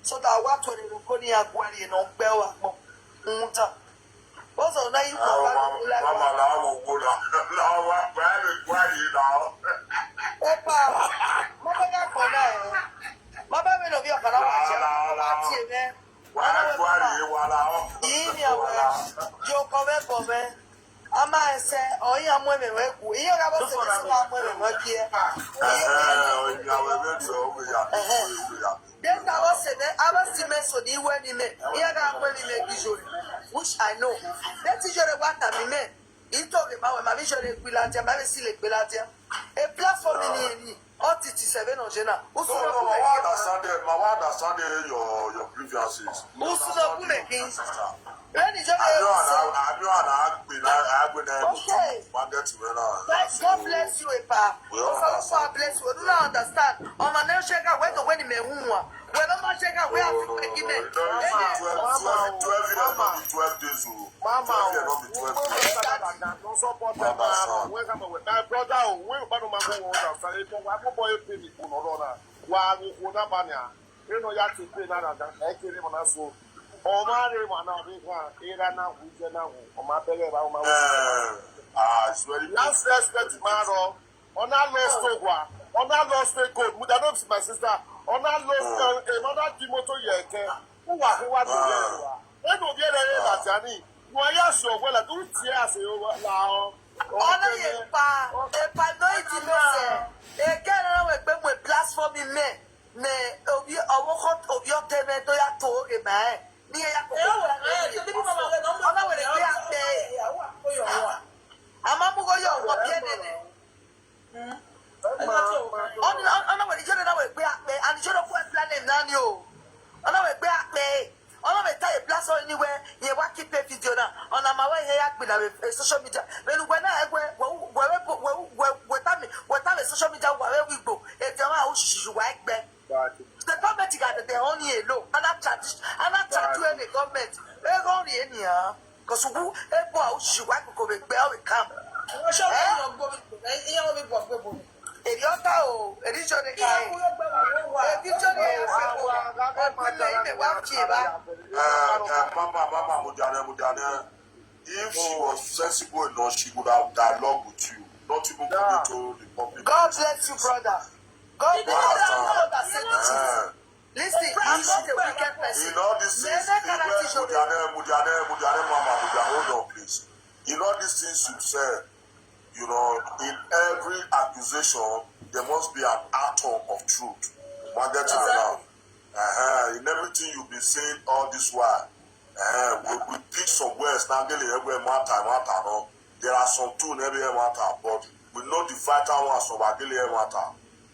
So that what when you go near Gwari no bell. Unta. What's on that you Mama, mama, la wo go na. La wa, wa le wa yi na. Epa, mo fẹ́ ká pọ̀ náà ẹ̀. Mo fẹ́ mi lò bí ọ̀kan láwọn àti ẹ̀. Mo máa tiẹ̀ mẹ́. Wa wa le wa la o. Yìí ni àwọn yóò kọ́ fẹ́ bọ̀ mẹ́. A máa ẹsẹ̀ ọ̀yìn amú ẹ̀mẹ̀ wẹ́ kú. Ìyẹn ká bọ́ sí ní sọ́wọ́ amú ẹ̀mẹ̀ wẹ́ bí ẹ. Eh, eh, ya we be so we ya. We ya. Data wọ́n ṣe mẹ́, a bá sì mẹ́ sọ ní ìwé ni mẹ́. Ìyẹn ká pẹ́ mi mẹ́ bí ìṣòro. Which I know. Dẹ́tí ìṣòro wá tà mí mẹ́. Ìtòkè máa wẹ̀, màá fi ìṣòro ìpìlẹ̀ àti àmàlẹ́ sí lè pè láti. A platform ni èyí. All the things seven on Jena. No, no, no, I understand it. I understand it, your, your grievances. Usuno kume king. When is your I know, I know, I know, I know, I know, Okay. One day to run out. God bless you, Epa. We all God bless you. Do not understand. On my name, check out where the wedding may who are. When I'm not check out where I'm making it. Twelve, twelve, twelve years, not be twelve days, oh. Mama, Twelve years, not be twelve days. Don't support them, man. Welcome, my brother. Oh, we don't know who owns us. If you want to buy a penny, you know, no, no. Why you go that money? You know, you have to pay that, that, that, that, that, so. Ọmọ rẹ wà náà bí kan, ìrà náà wù jẹ náà wù, ọmọ abẹ́rẹ́ bá ọmọ wù. Eh, ah, it's very Last respect, man. Ọ̀nà lost Ogwa, ọ̀nà lost Eko, Muda no be my sister. Ọ̀nà lost uh, another Timoto Yeke. Who wa who wa do there wa? Eno bi ere ere la jani. Wọ́n yà sọ wẹ́lẹ̀ tó tiẹ̀ àṣẹ la ọ́. Ọ̀nà yẹn pa, Epa no ìdí mẹ́sẹ̀. Èké náà wẹ̀ pé mo blasphemy mẹ́. Mẹ́ obi ọwọ́ kọ́ obi ọ̀tẹ̀ mẹ́ tó yà tó oge mẹ́. Ní ẹ̀yà kò Ẹ wọ̀ ẹ ṣe bí mama rẹ̀ náà Ọ̀nà wẹ̀ lè gbé àpẹ́. Ìyàwó àkóyọ̀ wà. Àmọ́ mú kó yọ̀ wọ́n bí ẹ̀ nẹ̀nẹ̀. Ẹ má tó o máa tó. Ọ̀nà wẹ̀ ìjọ́dọ̀ náà wẹ̀ gbé àpẹ́. Àníjọ́dọ̀ fún ẹ̀ plan name náà ni o. Ọ̀nà wẹ̀ gbé àpẹ́. Ọ̀nà wẹ̀ táyé blasphemy anywhere. Yẹ wá keep a video náà. Ọ̀nà àmà wẹ̀ yẹ yà gbìnà wẹ̀ social media. Mẹ́nu wẹ̀ náà ẹgbẹ́ wẹ̀ wẹ̀ wẹ̀ wẹ̀ wẹ̀ wẹ̀ tàmí wẹ̀ tàmí social media wà wẹ̀ wígbò. Ètò àwọn àwọn òṣìṣẹ́ wà ẹgbẹ́. The government got the only alone. And I charge and I charge you any government. Ẹ gọ́ rí ènìyàn. Kò sùkú epo àwọn òṣìṣẹ́ wà kò kò bẹ̀ gbẹ́ ọ̀rẹ́ kàm. Wọ́n ṣe wọ́n yọ gbọ́ mi, ìyá wọn mi bọ̀ gbé bọ̀ mi. Èdè ọ̀tá o, èdè ìjọ ní Ìyá káyé. wọn yóò gbẹ́ wà wọ́n wà. Èdè ìjọ ní ẹ̀fẹ̀ kò ọ̀gbìnlẹ̀ ilẹ̀ wá fi èbá. Eh, eh, Mama, Mama, Mujane, Mujane. If she was sensible enough, she would have dialogue with you. Not even coming to the public. God bless you, brother. God bless you, brother. Eh, Listen, I'm not a wicked person. In all these things, Mene kana Mujane, ti jore. Mujane, Mujane, Mujane, Mama, Mujane, hold on, please. In all these things you said, you know, in every accusation, there must be an atom of truth. One get to now. Uh-huh. In everything you've been saying all this while, uh, we, we pick some words now, get everywhere matter, matter, no. There are some too in every matter, but we know the vital ones of Agile matter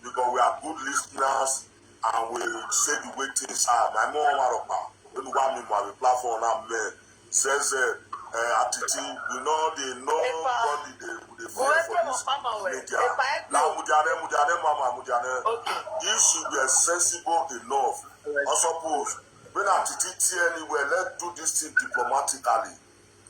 because we are good listeners and we say the way things are. My mom, Maropa, when one me my platform now, man, says, uh, uh, attitude, we know they know Epa. What did they, they Go fear ahead, for this Mama, well, media. Epa, help Now, me. Mujane, Mujane, Mama, Mujane. Okay. If she were sensible enough, I suppose, when attitude anywhere, let's do this thing diplomatically.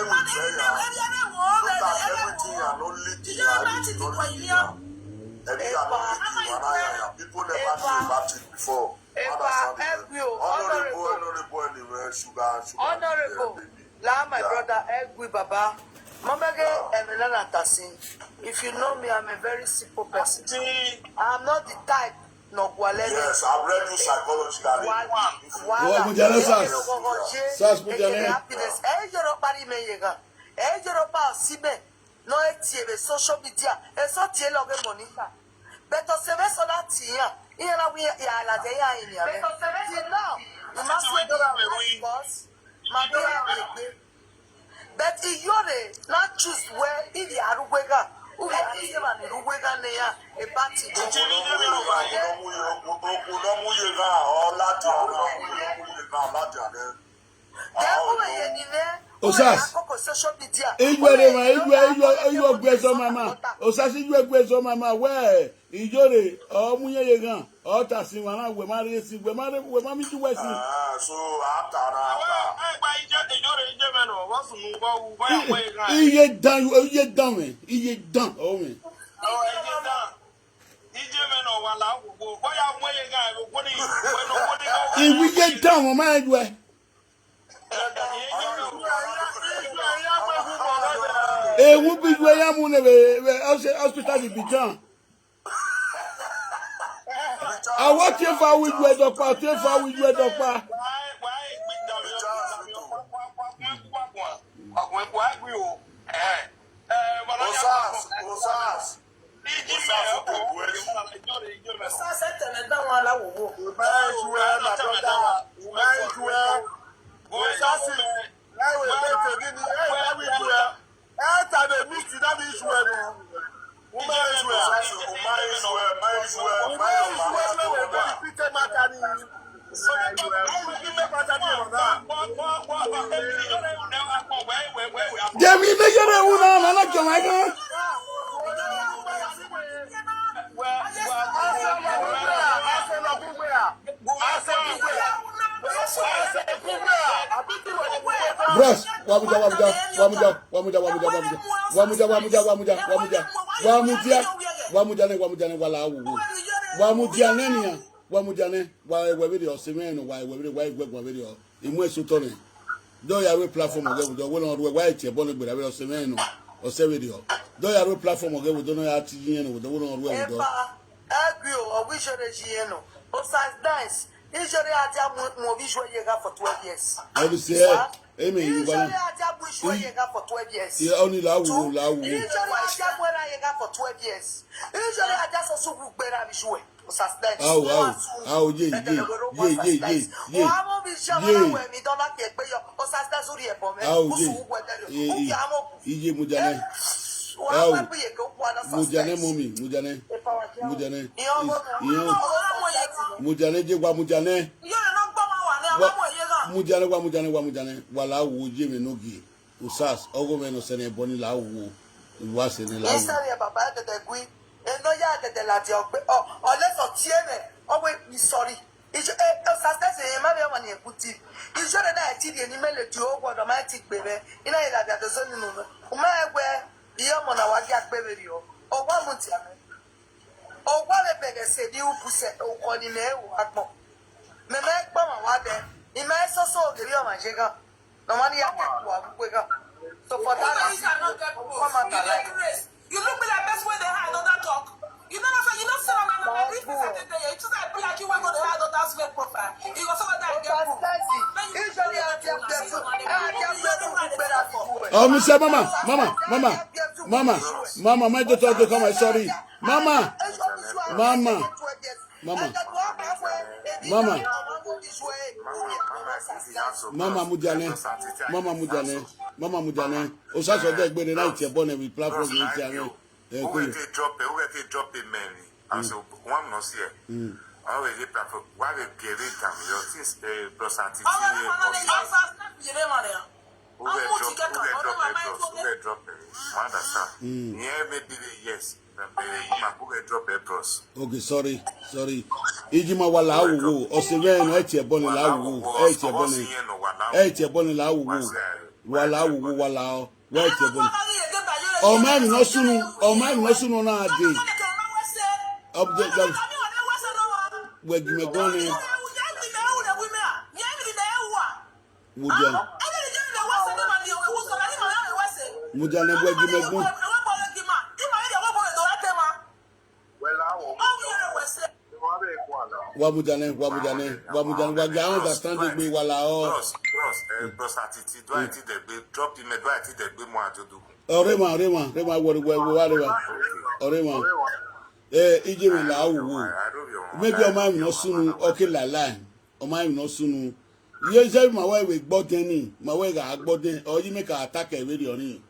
Everybody in the area, they want. Look at everything and only thing I read, only thing. Everything and only thing, and I, people never knew about it before. Understand? Honorable, honorable, anyway, sugar, sugar. Honorable. La, my brother, Egwi Baba. Mamage Emelana Tasin. If you know me, I'm a very simple person. I'm not the type. No, Gwalele. Yes, I've read you psychologically. Wala. Wala. Sars, put your name. Happiness. Eh, you don't bury me, yega. Eh, you don't pass me. No, it's a social media. It's not a lot of money. But to save us all that here. Here we are, la de ya in here. But to save us all that here. Because, my dear, but Iyore, not choose well, if you are Uwega, who we are here, and Uwega, near a party. Osas. Ijwere ma, ijwe, ijwe, ijwe gwezo mama. Osas, ijwe gwezo mama. Where? Ijore, o munye yegan. O ta si wana, we ma re si, we ma re, we ma mi ju we si. Ah, so after na after. Iye dan, iye dan, man. Iye dan, oh, man. Iye dan, mo ma ju we. Ewu bi ju ya mu ne be, be, hospital di bijan. Awa tie fa wi ju e dọkpa, tie fa wi ju e dọkpa. Osas, Osas. Osas, Osas, tẹ̀lé dá wọn aláwọ̀ wò. Ume ju e, my brother. Ume ju e. Osas, láì wẹ̀ bẹ́ẹ̀ tẹ̀lé ni, ẹ̀ ẹ̀ wí ju e. Ẹ̀ tàbí mi ti dá mi ju e nù. Ume ju e. Ume ju e, ume ju e, ume ju e. Jemi me yere una na na jama ga. Bros, wamuja, wamuja, wamuja, wamuja, wamuja, wamuja, wamuja, wamuja, wamuja, wamuja, wamuja, wamuja, wamuja, wamuja, ne, wamuja ne, wala wuwu. Wamuja ne niya, wamuja ne, wa ewe bidi ose meno, wa ewe bidi, wa ewe gwa bidi o. Imu esu tone. Do ya we platform oge wudo, we no we wa eche bo ne gbera we ose meno, ose bidi o. Do ya we platform oge wudo no ya ti yin no wudo, we no we wudo. Epa, agree o, o wi jere ji yen no. O size nice. Ijere aja mu, mu bi jwe yega for twelve years. I will say, amen, you Ijere aja mu jwe yega for twelve years. Yeah, only la wu, la wu. Ijere aja mu era yega for twelve years. Ijere aja so su wu gbera bi jwe. Au, au, au, ye, ye, ye, ye, ye, ye. Ye. Au, ye. Ye, ye. Ye, ye, mujane. Au. Mujane, mommy, mujane. Mujane. Iyo. Mujane, je wa mujane. Wa, mujane, wa mujane, wa mujane. Wala wo ye me no gi. Usas, ogo me no sene boni la wo. Wa sene la wo. Isa ye baba tete gui. Eno ya tete la ti ogbe. O, ole so tie me. Owe mi sorry. Ijo, e, o sastesi e ma be wani ekuti. Ijo de na eti de ni mele ti o gwodo ma ti gbe be. Ina ila bi ato so ni no. Uma egbe, iyo mo na wa gi agbe be ri o. O gwa mu ti ame. O gwa le bege se ni upu se, o ko ni me wo agbo. Me me gba ma wa de. Ni me so so geri o ma je gan. No money ya get to a quick up. So for that reason, come and collect. You look me like person wey dey hide under talk. You never say, you know, say na my people. You just like, be like you wey go dey hide under fake profile. You go say that get proof. Usually, I get proof. I get proof. Oh, mi se mama, mama, mama, mama, mama, my daughter dey come, sorry. Mama, mama, mama, mama, mama mujane, mama mujane, mama mujane. Osaso de gbere na ite bone we platform ni ite ame. Eh, who get drop it? Who get drop it, man? I say one no see. Mm. I will get platform. Why we get it? Your things, eh, plus attitude. Who get drop, who get drop it, bros? Who get drop it? I understand. Mm. Yeah, maybe the yes. Maybe the woman who get drop it, bros. Okay, sorry, sorry. Ijima wa la wo. O se ve no eti e boni la wo. Eti e boni. Eti e boni la wo. Wa la wo, wa la o. Wa eti e boni. O ma mi no sunu, o ma mi no sunu na de. Update. We gi me gone. Mujane. Mujane, we gi me gone. Wa mujane, wa mujane, wa mujane, wa ga understand the way wa la o. Bros, bros, eh, bros, attitude, do I think they be drop him, do I think they be more ajodu? Ore ma, ore ma, ore ma, wa, wa, wa, wa, ore ma. Eh, ije me la wo. Maybe o ma mi no sunu, okay, la la. O ma mi no sunu. Ye je ma wa we gbo den ni, ma we ga gbo den. O yi me ka attack e we ri oni.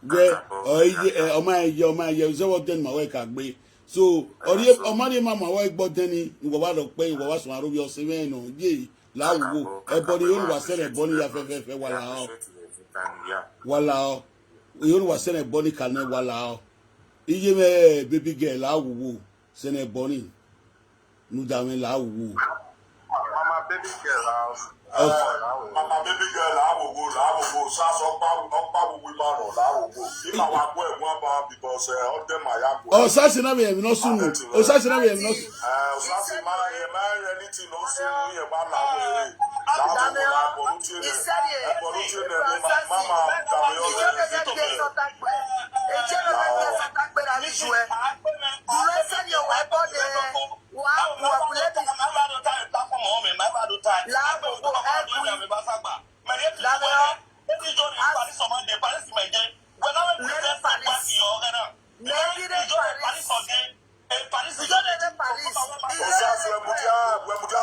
We, o ye, eh, o ma ye, o ma ye, ze wo den ma we ka gbe. So, o ri, o ma ri ma ma we gbo den ni, wo wa lo pe, wo wa so aro bi o se we no. Ye, la wo. E bo ni o wa se re bo ni ya fe fe fe wa la o. Wa la o. Yo wa se re bo ni ka ne wa la o. Iye me baby girl la wo. Se ne bo ni. Nu da me la wo. Mama baby girl la. Mama baby girl la wo go, la wo go. Sa so pa, o pa wo wi ma ro la wo go. Ima wa go e wa ba because, eh, all them are ya go. O sa si na me mi no sunu. O sa si na me mi no sunu. Eh, o sa si ma ye ma ye ni ti no sunu ye ba la wo. La wo go, la wo go. Mama da me o.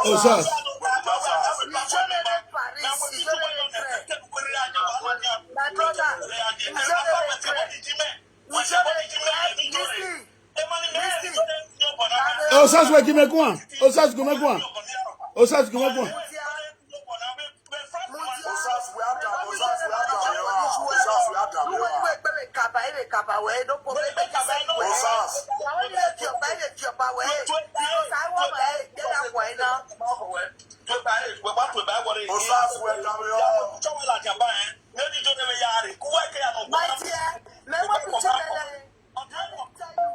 Osas. My brother, you should have been free. You should have been free. Listen, listen. Osas we gi me kwa. Osas gi me kwa. Osas gi me kwa. My dear, me want to tell you,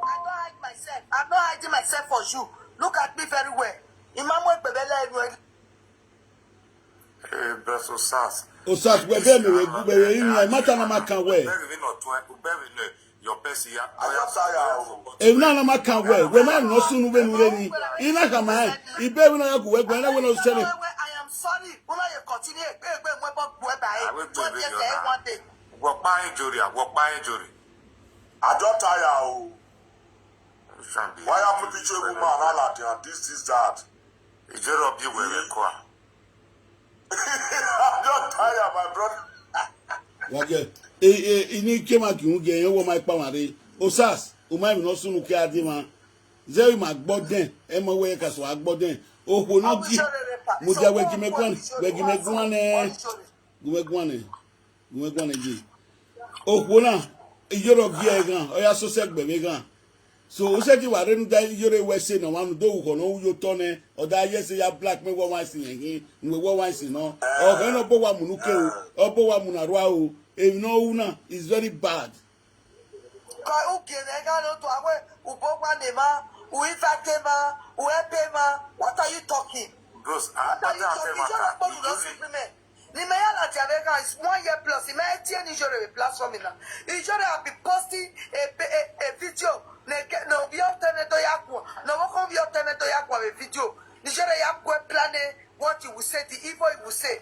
I don't hide myself. I'm not hiding myself for you. Look at me very well. Imamo Egbebele. Eh, best Osas. Osas, we be me, we be we in my matter na makan we. Very no to, very no. Your person ya. Ena na makan we, we ma no sunu we nu re ni. Ina ka ma, ibe we na ya ku we, we na we no sene. I am sorry. Una ye continue, egbe egbe mo bo gbe ba e. One day. Wo pa injury, wo pa injury. I don tire o. Why happen to you, woman? All that and this, this, that. Ijoro bi were kwa. I don't tire, my brother. Wage, e e ini kema ki unge yo wo mai pa mare. Osas, o mai no sunu ke adima. Zeri ma gboden, e mo we ka so agboden. Opo no gi. Mo ja we gi me gwan, we gi me gwan e. Gi me gwan e. Gi me gwan e gi. Opo na, ijoro gi e gan, oya so se gbe me gan. So o se ti wa renu da ijoro we se no wa nu do ko no yo to ne, o da ye se ya black me wo wa sin yin, we wo wa sin no. O ke no bo wa munu ke o, o bo wa munu arwa o. E no una is very bad. Ka u gere ga no to awe, u bo wa ne ma, u ifa ke ma, u epe ma. What are you talking? Bros, I What are you don't talking? Ijoro po lu lo supreme. Ni me ya la ti ave ga is one year plus. Ni me e tie ni Ijoro platform na. Ijoro have been posting a, a, a video. Ne ke no bi o tene to ya kwa. No wo ko bi o tene to ya kwa a video. Ni Ijoro ya kwa plan e what he will say, the evil he will say.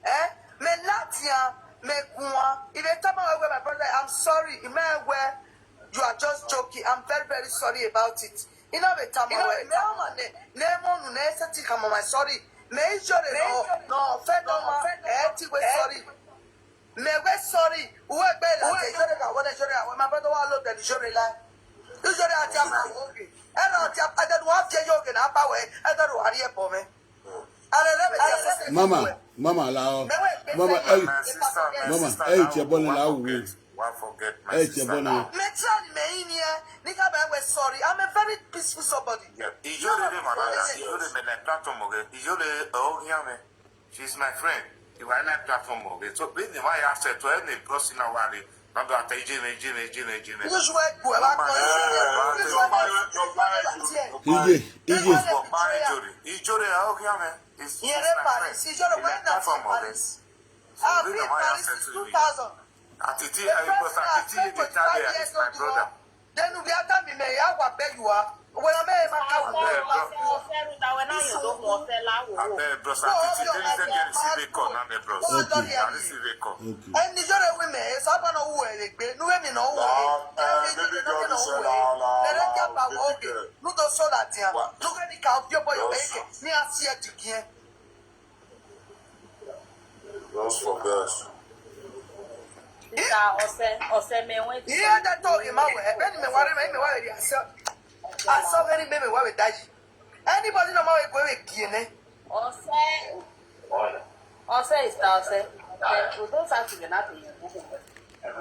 Eh? Me latia, me kwa. If you tell me where my brother, I'm sorry. In my way, you are just joking. I'm very, very sorry about it. You know, the time I went. Ne mo nu ne se ti kamo my sorry. Me Ijoro no no fe no ma. Eh, ti we sorry. Me we sorry. Uwe gbe la te Ijoro ka wona Ijoro, we my brother wa lo de Ijoro la. Ijoro ati ama oge. E no ti apa de wa fi yo ge na pa we. E do wa ri e po me. Mama, mama la o. Mama, hey, mama, hey, che bona la o. Hey, che bona. Me try me in here. Ni ka ba we sorry. I'm a very peaceful somebody. Ijoro de mama, Ijoro me na platform oge. Ijoro o ya me. She's my friend. You are in that platform oge. So be the way I said to any person I worry. Not that I jim, jim, jim, jim. This way, go back. Ije, Ije. Ijoro, Ijoro, I o ya me. It's my friend. Ijoro, when that platform oge. I've been Paris since two thousand. Atiti, I was Atiti, the Italian is my brother. Then we are telling me, I will pay you are. When I may, my house. Abeg, bros, Atiti, there is a girl, see the call, na me, bros. Okay. There is a call. Okay. And the Ijoro women, it's up on a way, they no women no way. Baby girl, this way, la, la, la, baby girl. No, don't show that here. Look at the cow, your boy, your baby. Me, I see it again. Just for girls. Sister Ose, Ose me went. Yeah, that talk in my way. When me worry, me worry. I saw, I saw very baby worry that. Anybody no matter where we kill eh? Ose. Ose is Ose. We don't have to be nothing.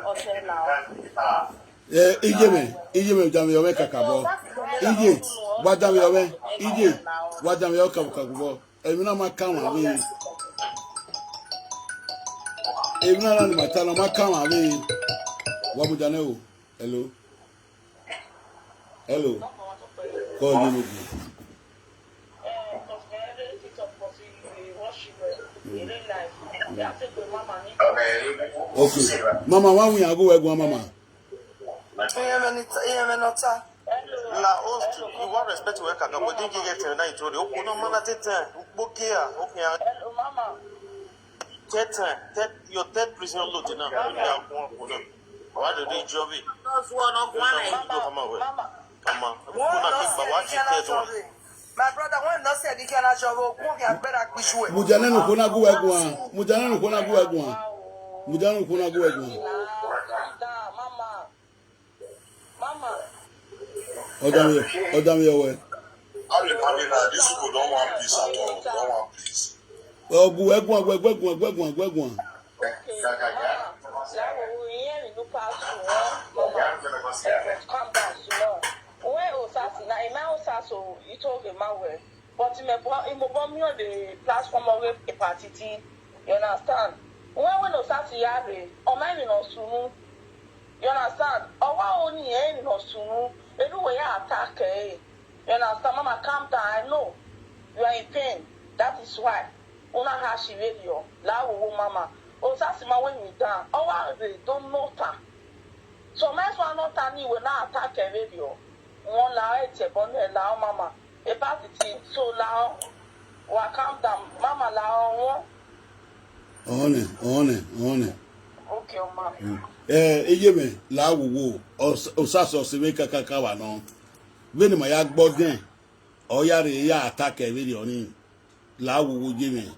Ose now. Eh, Ije me, Ije me, jam yo me kakabo. Ije, wa jam yo me. Ije, wa jam yo kakabo. Èmi náà máa káwọn àwé. Èmi náà ni màtá lọ máa káwọn àwé. Wọ́n mú janá o. Hello. Hello. Kọ́ ọ̀yọ́ ló dé. Okay. Mama, why we go where go, mama? Ihe menọta. La host, you want respect to work at Gabo. Didn't you get twenty-nine to the Okuno Mana Tete? Bokia, okay. Hello, mama. Tete, your third prison load now. Why do they job it? Mama, mama. Mama. My brother, when not said he cannot show up, who can better push you? Mujane no kona guwa guwa. Mujane no kona guwa guwa. Mujane no kona guwa guwa. Mama. Mama. Odam yo, odam yo we. How you coming now? These people don't want peace at all. Don't want peace. Ogu, egun, egun, egun, egun, egun, egun. Okay, mama. Ìyàwó yín ẹ̀rìn ló pa sùn wọ́n, mama. Calm down, small. When Osasi, na Emma Osasi, you told the man well. But him, him, him, on the platform of a party, you understand? When we no start to yare, or mind no sunu, you understand? Or why only eh no sunu? Anyway, I attack eh. You understand? Mama, calm down. I know you are in pain. That is why. Una hashi radio. La wo mama. Osasi ma when we down. Or why they don't know ta. So my son not tani we na attack eh radio. One la eh te bonne la mama. About the thing. So la wa calm down. Mama la one. One, one, one. Okay, ma. Eh, eye me la wo wo. Osasi ose me kakaka wa no. Veni ma ya gbɔ den. Oya re ya attack e veri oni. La wo wo je me.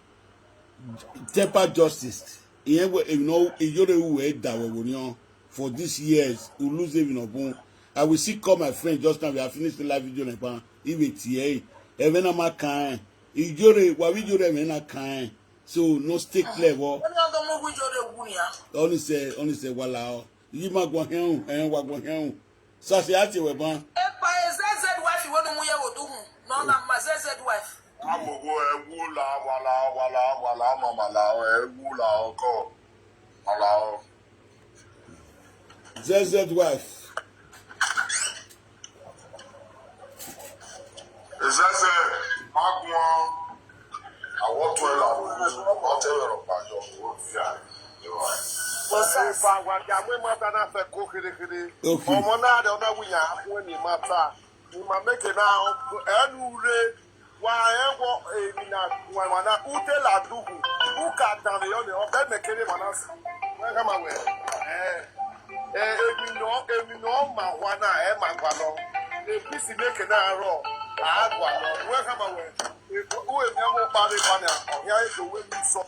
Temper justice. Iye we, you know, Iyore we da we wo ni on. For these years, we lose even upon. I will still call my friend just now. We have finished the live video. Like, if it's here, even a man can. Iyore, wa video, even a can. So, no stake level. Only say, only say, wala. Yi ma gwa hen, eh, wa gwa hen. Sa se ati we ban. Epa, a Z Z wife, you want to muye wo do. No, na my Z Z wife. Agogo ewu la, wala, wala, wala, mama la, ewu la, oko. Wala, o. Z Z wife. Ezeze, magun. Àwọn tó ẹ làwọn ọmọ tẹ́lẹ̀ rọ̀ pàjọ. What's up? Ìfà àwàdà mú ìmọ̀ta náà fẹ́ kó kérékéré. Okay. Ọmọ náà rẹ̀ ọ̀nà wíyà fún ẹni mọ̀ta. Ìmọ̀ méje náà ẹnu rẹ̀ wà ẹ̀ wọ èmi náà wà wà náà. Ute la dùkù. Uka dàmì yọ ni ọ̀bẹ mẹ̀kẹ́rẹ́ mọ̀ náà sí. Wọ́n ká máa wẹ̀. Ẹ̀ ẹ̀ èmi náà èmi náà mà wà náà ẹ̀ mà gbà lọ. Èmi sì méje náà rọ̀ àá gbà lọ. Wọ́n ká máa wẹ̀. Èkó èmi àwọn parí parí ọ̀hìn ayé tó wé mi sọ.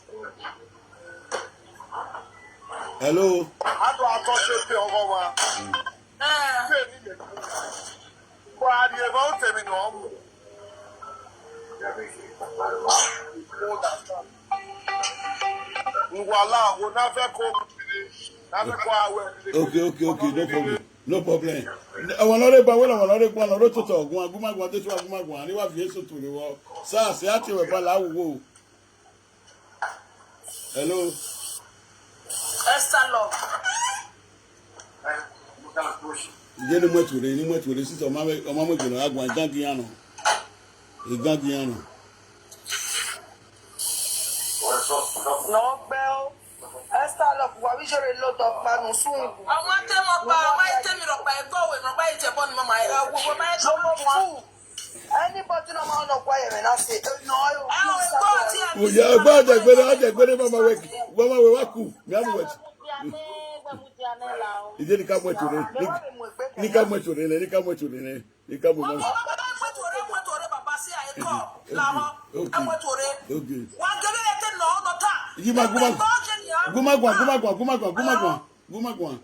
Hello. Adọ atọ ṣe pe ọmọ wa. Ṣé èmi lè kú? Kó a di ẹ̀fọ́ ó tẹ̀mí nà ọ́ mú. Ngwala wo na fẹ́ kó na fẹ́ kó awẹ. Okay, okay, okay, no problem. No problem. Àwọn ọ̀nà rẹ̀ bá wọ́n lọ́wọ́ lọ́rẹ́ gbọ́n lọ́rọ́ tó tọ̀ ọ̀gùn agúnmágùn àti ètò agúnmágùn àríwá fi èso tò lè wọ́. Sáà sí àti ìwẹ̀ bá làwùwò. Hello. Esther Love. Ije ni mwetu re, ni mwetu re, sisi ọmọ mwe, ọmọ mwe gina agwa igangi yano. Igangi yano. No gbẹ o. Esther Love, wa wi jere lo to panu sun. Àwọn tẹ́ mọ̀ pa, àwọn tẹ́ mi rọ̀ pa ẹ̀gbọ́n òwe, mọ̀ pa ìjẹ̀bọ́ ni mo máa ń wọ, wọ́n máa ń lọ́mọ fún. Anybody no man no quiet me na say no. Oya gba ajagbere ajagbere mama we mama we wa ku mi amu we. Ije ni ka mo tore ni ka mo tore ni ka mo tore ni ni ka mo mama. Okay. Yima guma guma guma guma guma guma guma guma guma guma.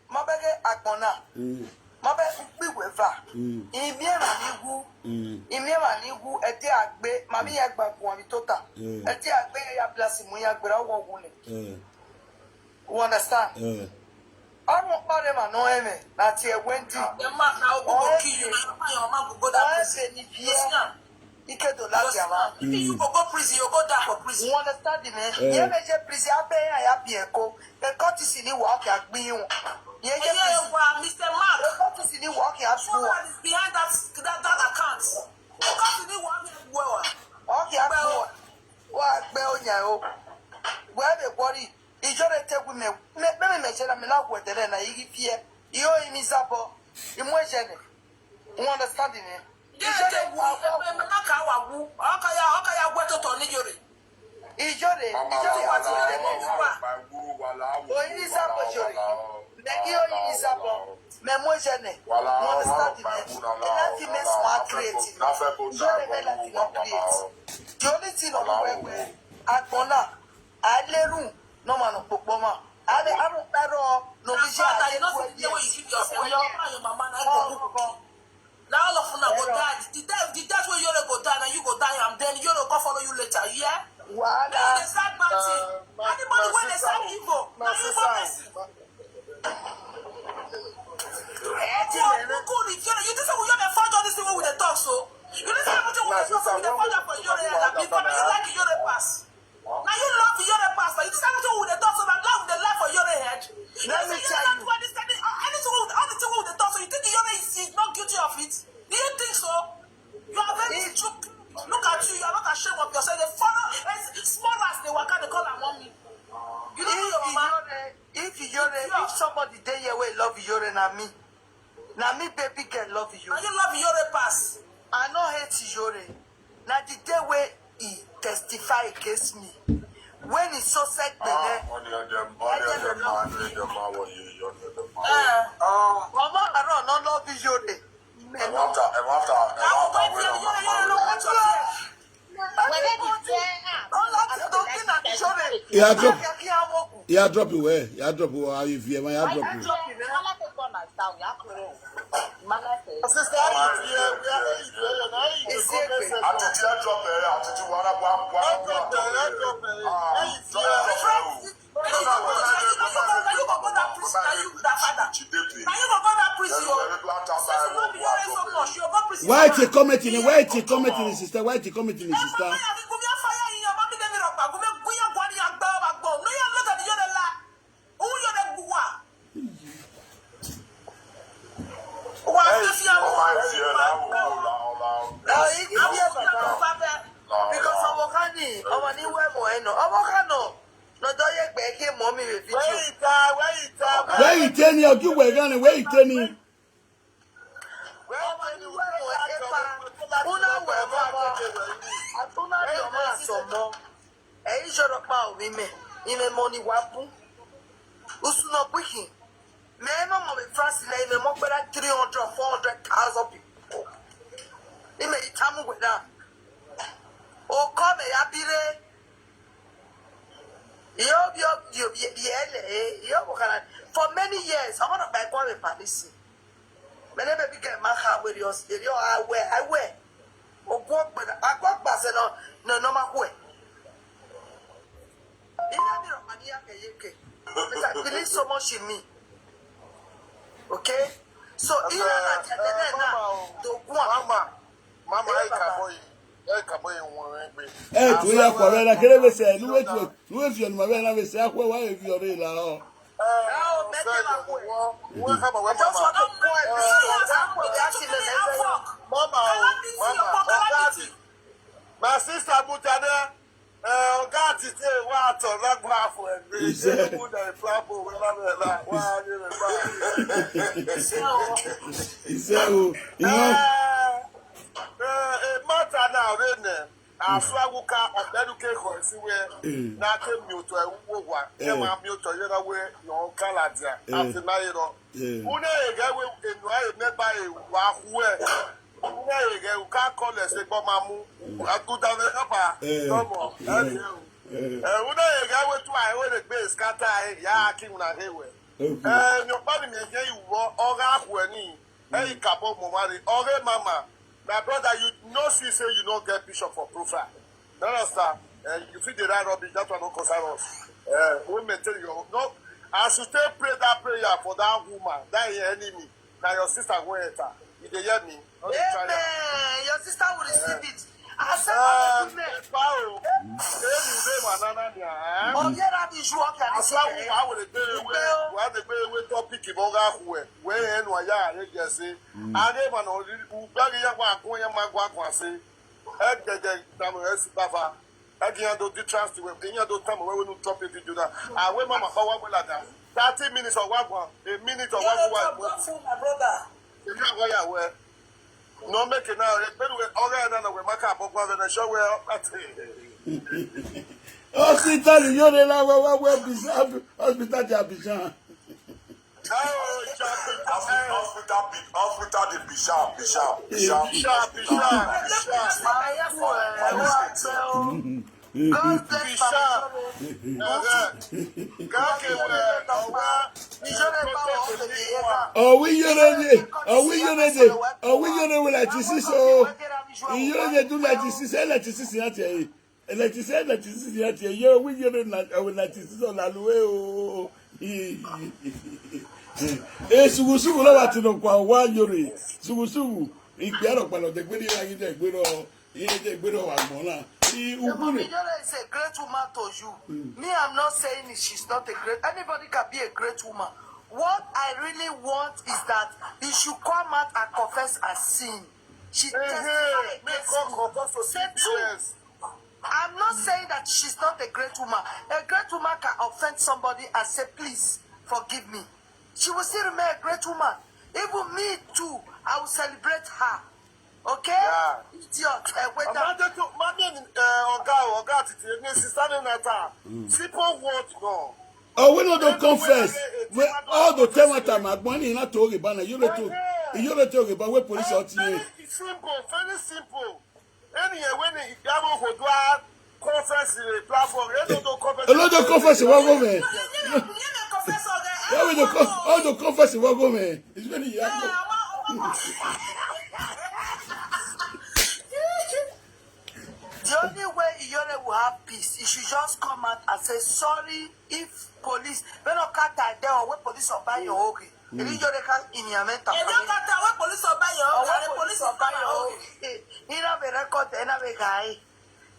Mabege agbona. Mabe ukpi weva. Imie ma ni wu. Imie ma ni wu eti agbe mami ya gba ku ami tota. Eti agbe ya bless mu ya gbera wo wu le. You understand? Ọmọ pare ma no eme na ti e wendi. Ema na ogogo kill you na your mama go go that place. Ike do lati ama. If you go go prison, you go die for prison. You understand me? Yeah. Ye me je prison abe ya ya bi eko. The court is in the work ya gbi won. Ye je prison. Wa Mister Mark. The court is in the work ya gbi won. Somebody is behind that that that account. The court is in the work ya gbi won. Okay, ya gbi won. Wa gbe onya o. Wa be worry. Ijore te wi me me me me jera me la wo dere na igi fie. Iyo imi zabo. Imwe jene. You understand me? Ijore wa wa. Maka wa wu. Oka ya oka ya gwe to to ni jore. Ijore ijore wa ti de mo wa. O imi zabo jore. Me iyo imi zabo. Me mo jene. You understand me? Ina ti me smart creative. Ijore me la ti no create. The only thing on the way we agbona. Aleru no ma no popo ma. Ale aru pero no bi je ale ku e. Your mama your mama na go. Now all of una go die. The death the death wey Yoro go die na you go die am then Yoro go follow you later. Yeah. Wahala. That's the sad bad thing. Anybody wey dey sell evil na evil person. You think say we Yoro dey forge all this thing wey we dey talk so? You think say everything we dey talk so we dey forge am for Yoro head abi for na you like Yoro pass? Na you love Yoro pass na you think say everything we dey talk so na lie we dey lie for Yoro head? Let me tell you. Anything wey all the thing wey we dey talk so you think Yoro is not guilty of it? Do you think so? You are very stupid. Look at you, you are not ashamed of yourself. Dey follow small ass dey waka dey call am mommy. You don't know your mama. If Iyore, if somebody dey here wey love Iyore na me. Na me baby girl love Iyore. And you love Iyore pass. I no hate Iyore. Na the day wey he testify against me. When he so said belle. Ọmọ Ijore. Ẹ wá ta, ẹ wá ta, ẹ wá ta wẹ́rẹ́ ọmọ. Whether the fair app, I no go like it. He a drop, he a drop you where? He a drop you. How you feel? He a drop you. Mama take on my style, we have to roll. Mama say, Sister, how you feel? We are how you feel? Now you go message. Àti tí ẹ drop ẹ, àti tí wàhálà wà wà How you feel? How you feel? How you feel? Drop ẹ o. Now you go go that prison, now you that father. Now you go go that prison. Oh. Since you no be here so much, you go prison. Why you comment in? Why you comment in, sister? Why you comment in, sister? Because ọmọ ká ní ọmọ ní wẹ́ẹ̀mù ẹ̀ nà ọmọ ká nà lọ́jọ́ yẹ pé kí mọ́ mi rè fi jù. Where you turn your good way, where you turn? Ọmọ ní wẹ́ẹ̀mù ẹ̀ pa una wẹ̀ mọ́ ọmọ àtúnà ní ọmọ àsọ̀mọ́ ẹ̀yìn ìṣòro pa òmí mẹ́ ìmẹ̀ mọ́ ni wàá bú. Usuna bwihi. Me no mo be France na ime mo gbara three hundred, four hundred thousand people. Ime itamu gweda. O come ya bire. Yo yo yo yo yo. For many years, I want to buy kwa me palisi. Me ne baby girl ma ha we yo yo awe awe. Ogwo gbara agwa gbase no no no ma kwe. Ina mi ro mani ya ke yeke. Because I believe so much in me. Okay? So ina na tete na do gwa. Mama, mama, ẹ kàbọ̀ yìí, ẹ kàbọ̀ yìí wọ́n rẹ̀ gbé. Eh, tu ya kwa bela kele bese, nuwe tu, nuwe fi onu mabela bese akwa wa e fi ore la o. Now, make it up. Wọ́n wọ́n kàbọ̀ wẹ́ Just mama. want to point this out. I'm going to ask you the next. Mama o, mama, ọ̀gá àti, my sister Mutane, ọ̀gá àti tí ẹ wá àtọ̀ lágbà fún ẹ̀ gbé. Iṣẹ́. Ṣé kú dẹ̀ fúlápò wẹ́ lábẹ́ ẹ̀ la wá ní rẹ̀ bá. Iṣẹ́ o, you know. Ẹ ẹ mọ́tà náà rẹ̀ nẹ̀. Asụ agwụka ọkpẹrukẹ kọ esiwe n'aka mmiotọ ewuwo wa. Ema mmiotọ yẹra we yọọ kaladia. Ati na yẹrọ. Una ega we enu aye mẹba ewu ahue. Una ega uka kọlẹ se gbọmamu. Aguda ve hapa. Tọmọ. Una ega we tu aye we le gbe skata aye ya aki una hewe. Eh, nyọkpa ni mi ege iwọ ọga ahue ni. Hey, Kabo Momari, Ore Mama, my brother, you no see say you no get bishop for profile. You understand? Uh, you fit dey write rubbish, that one no concern us. Uh, we maintain your no. As you take pray that prayer for that woman, that your enemy, na your sister go enter. You dey hear me? No dey try am. Amen. Your sister will receive it. I said, Uh, amen. Power. Say you dey banana there, eh? Oh, yeah, that is you. Okay, I Asawu wa were gbe ewe wa de gbe ewe topic mo ga ku e we enu aya are je se are ma no ri u gba ri ya wa kun ya ma gwa kun se e de de na mo e si baba e gi yan do di trust we gi yan do tan mo we we nu topic di juna awe mama pa wa we la da thirty minutes of wa gwa a minute of wa gwa Go through, my brother. ya wa ya we no make na e pe we o ga na na we ma ka bo gwa na show we o pati Hospital, you know, like, what, what, what, hospital, Abidjan. Hospital, hospital, the Bishop, Bishop, Bishop. Bishop, Bishop, Bishop. God bless Bishop. Kake we ọwa Are we hearing it? Are we hearing it? Are we hearing it like this? So, you know, they do like this. Say like this, not here. Like this, like this, not here. Yeah, we hearing like, oh, like this, so la lue, oh. Eh, sugu, sugu, la wa ti no kwa wa yore. Sugu, sugu. Igbe aro pa lo de gbe ni la yi de gbe ro. Ye de gbe ro wa mo na. I Mama ukure. Ijore is a great woman to you. Me, I'm not saying she's not a great. Anybody can be a great woman. What I really want is that he should come out and confess her sin. She testify make against God me. confess to Say true. C P S. I'm not saying that she's not a great woman. A great woman can offend somebody and say, "Please forgive me." She will still remain a great woman. Even me too, I will celebrate her. Okay? Yeah. Idiot. Eh, wait Mama down. de to mama ni eh, ọ̀gá ọ̀gá ti ti ni sister ni na ta. Simple word no. Oh, we no do confess. We all the time at time agbon ni na to re bana you no to. Iyore tell you about where police are today. Very simple, very simple. Anyway, when the Igbo go do a conference in a platform, they don't do conference. Hello, the conference in one woman. Where will the con- all the conference in one woman? It's very young. The only way Iyore will have peace, he should just come out and say sorry if police. When Okata there, or when police are buying your oge, if Iyore can in your mental. If you can't tell when police are buying your oge, the police are buying your oge. He not be record, he not be guy.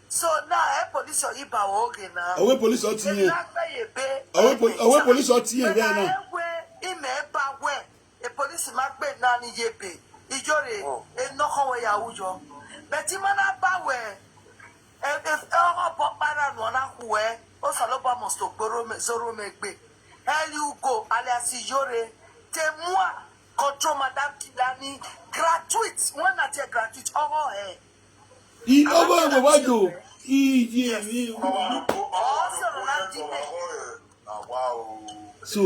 So now, eh, police are iba oge now. Away police are here. Away police are here there now. Ime ba we. E police ma gbe na ni yebe. Ijore, e no ko we ya ujo. But him na ba we. E e o bo para no na ku we. O sa lo ba must to gboro me zoro me gbe. Here you go, alias Iyore. Te moi, control Madame Kilani. Gratuit. When I say gratuit, oh, eh. Ọwọ́ ẹ̀wọ̀ wá jò. Iye. So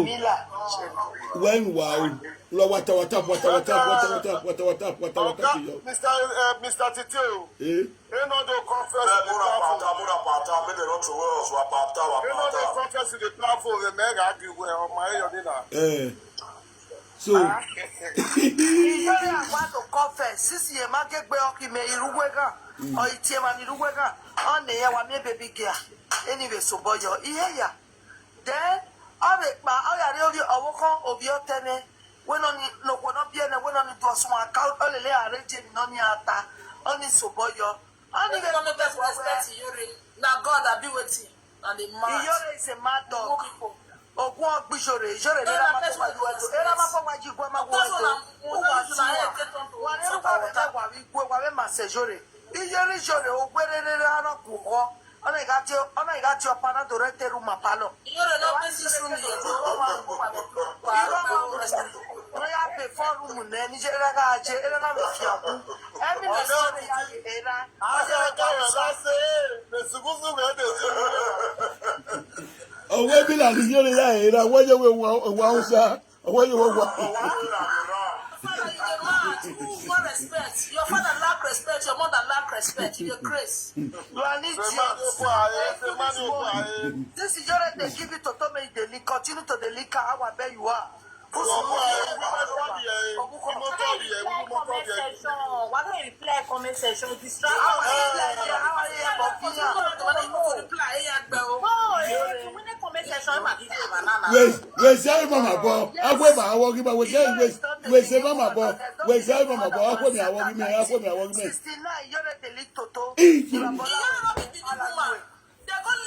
when wa o lọ wata wata wata wata wata wata wata wata wata wata wata. Mr. Uh, Mr. Titi o. Eh? He no dey confess the platform. He no dey confess the platform. He make argue well. Ọmọ ẹ̀yọ́ nínà. Eh. So Iyore agwa to confess sisi ye ma ge gbe oki me iruwe ga. O itie ma ni iruwe ga. O ne ya wa me baby girl. Anyway, so boy yo. Ihe ya. Then o be pa o ya re obi owo kan obi o tene. We no ni no ko no bi ene we no ni do sun aka o le le arrange mi no ni ata. O ni so boy yo. O ni be no be respect Iyore. Na God abi wetin? And the mad. Iyore is a mad dog. Ogun ọgbìn Iyore, Iyore ní ẹ̀rọ máa fọwọ́ ju ẹ̀tọ́, ẹ̀rọ máa fọwọ́ ju ìgbọ́n máa wọ ẹ̀tọ́. Ó wà sí wọn. Wà ní wà rẹ̀ wà wí gbé wà rẹ̀ màá ṣe Iyore. Iyore Iyore, ó gbé rere rárá kù kọ́. Ọ̀nà ìgá tí ọ̀pá náà tó rẹ̀ tẹ̀rù màpá lọ. Iyore náà bí sísun nìyẹn tó wọ́n máa ń kó pàdé tó wà á lọ́wọ́ rẹ̀. Wọ́n yà pè fọ́ọ̀rù mù náà, níṣẹ́ rẹ̀ ká ṣe, ẹ̀rọ náà ló fi àkú. Ẹ̀mí lè sọ ní ìyá rẹ̀ rà. Ọjọ́ ẹ̀ka rẹ̀ lásìkò. Owe bi na ni yere ya era, owe ye we wa wa usa, owe ye we wa. Father, you dey mad. Who go respect? Your father lack respect, your mother lack respect, you dey craze. You are an idiot. This is your right, they give it to Tome, they lick, continue to the liquor, how I bet you are. We say mama bo, agwe ma awo gi ma we say we say mama bo, we say mama bo, agwe mi awo gi me, agwe mi awo gi me. Sixty-nine, you know the lick toto. They go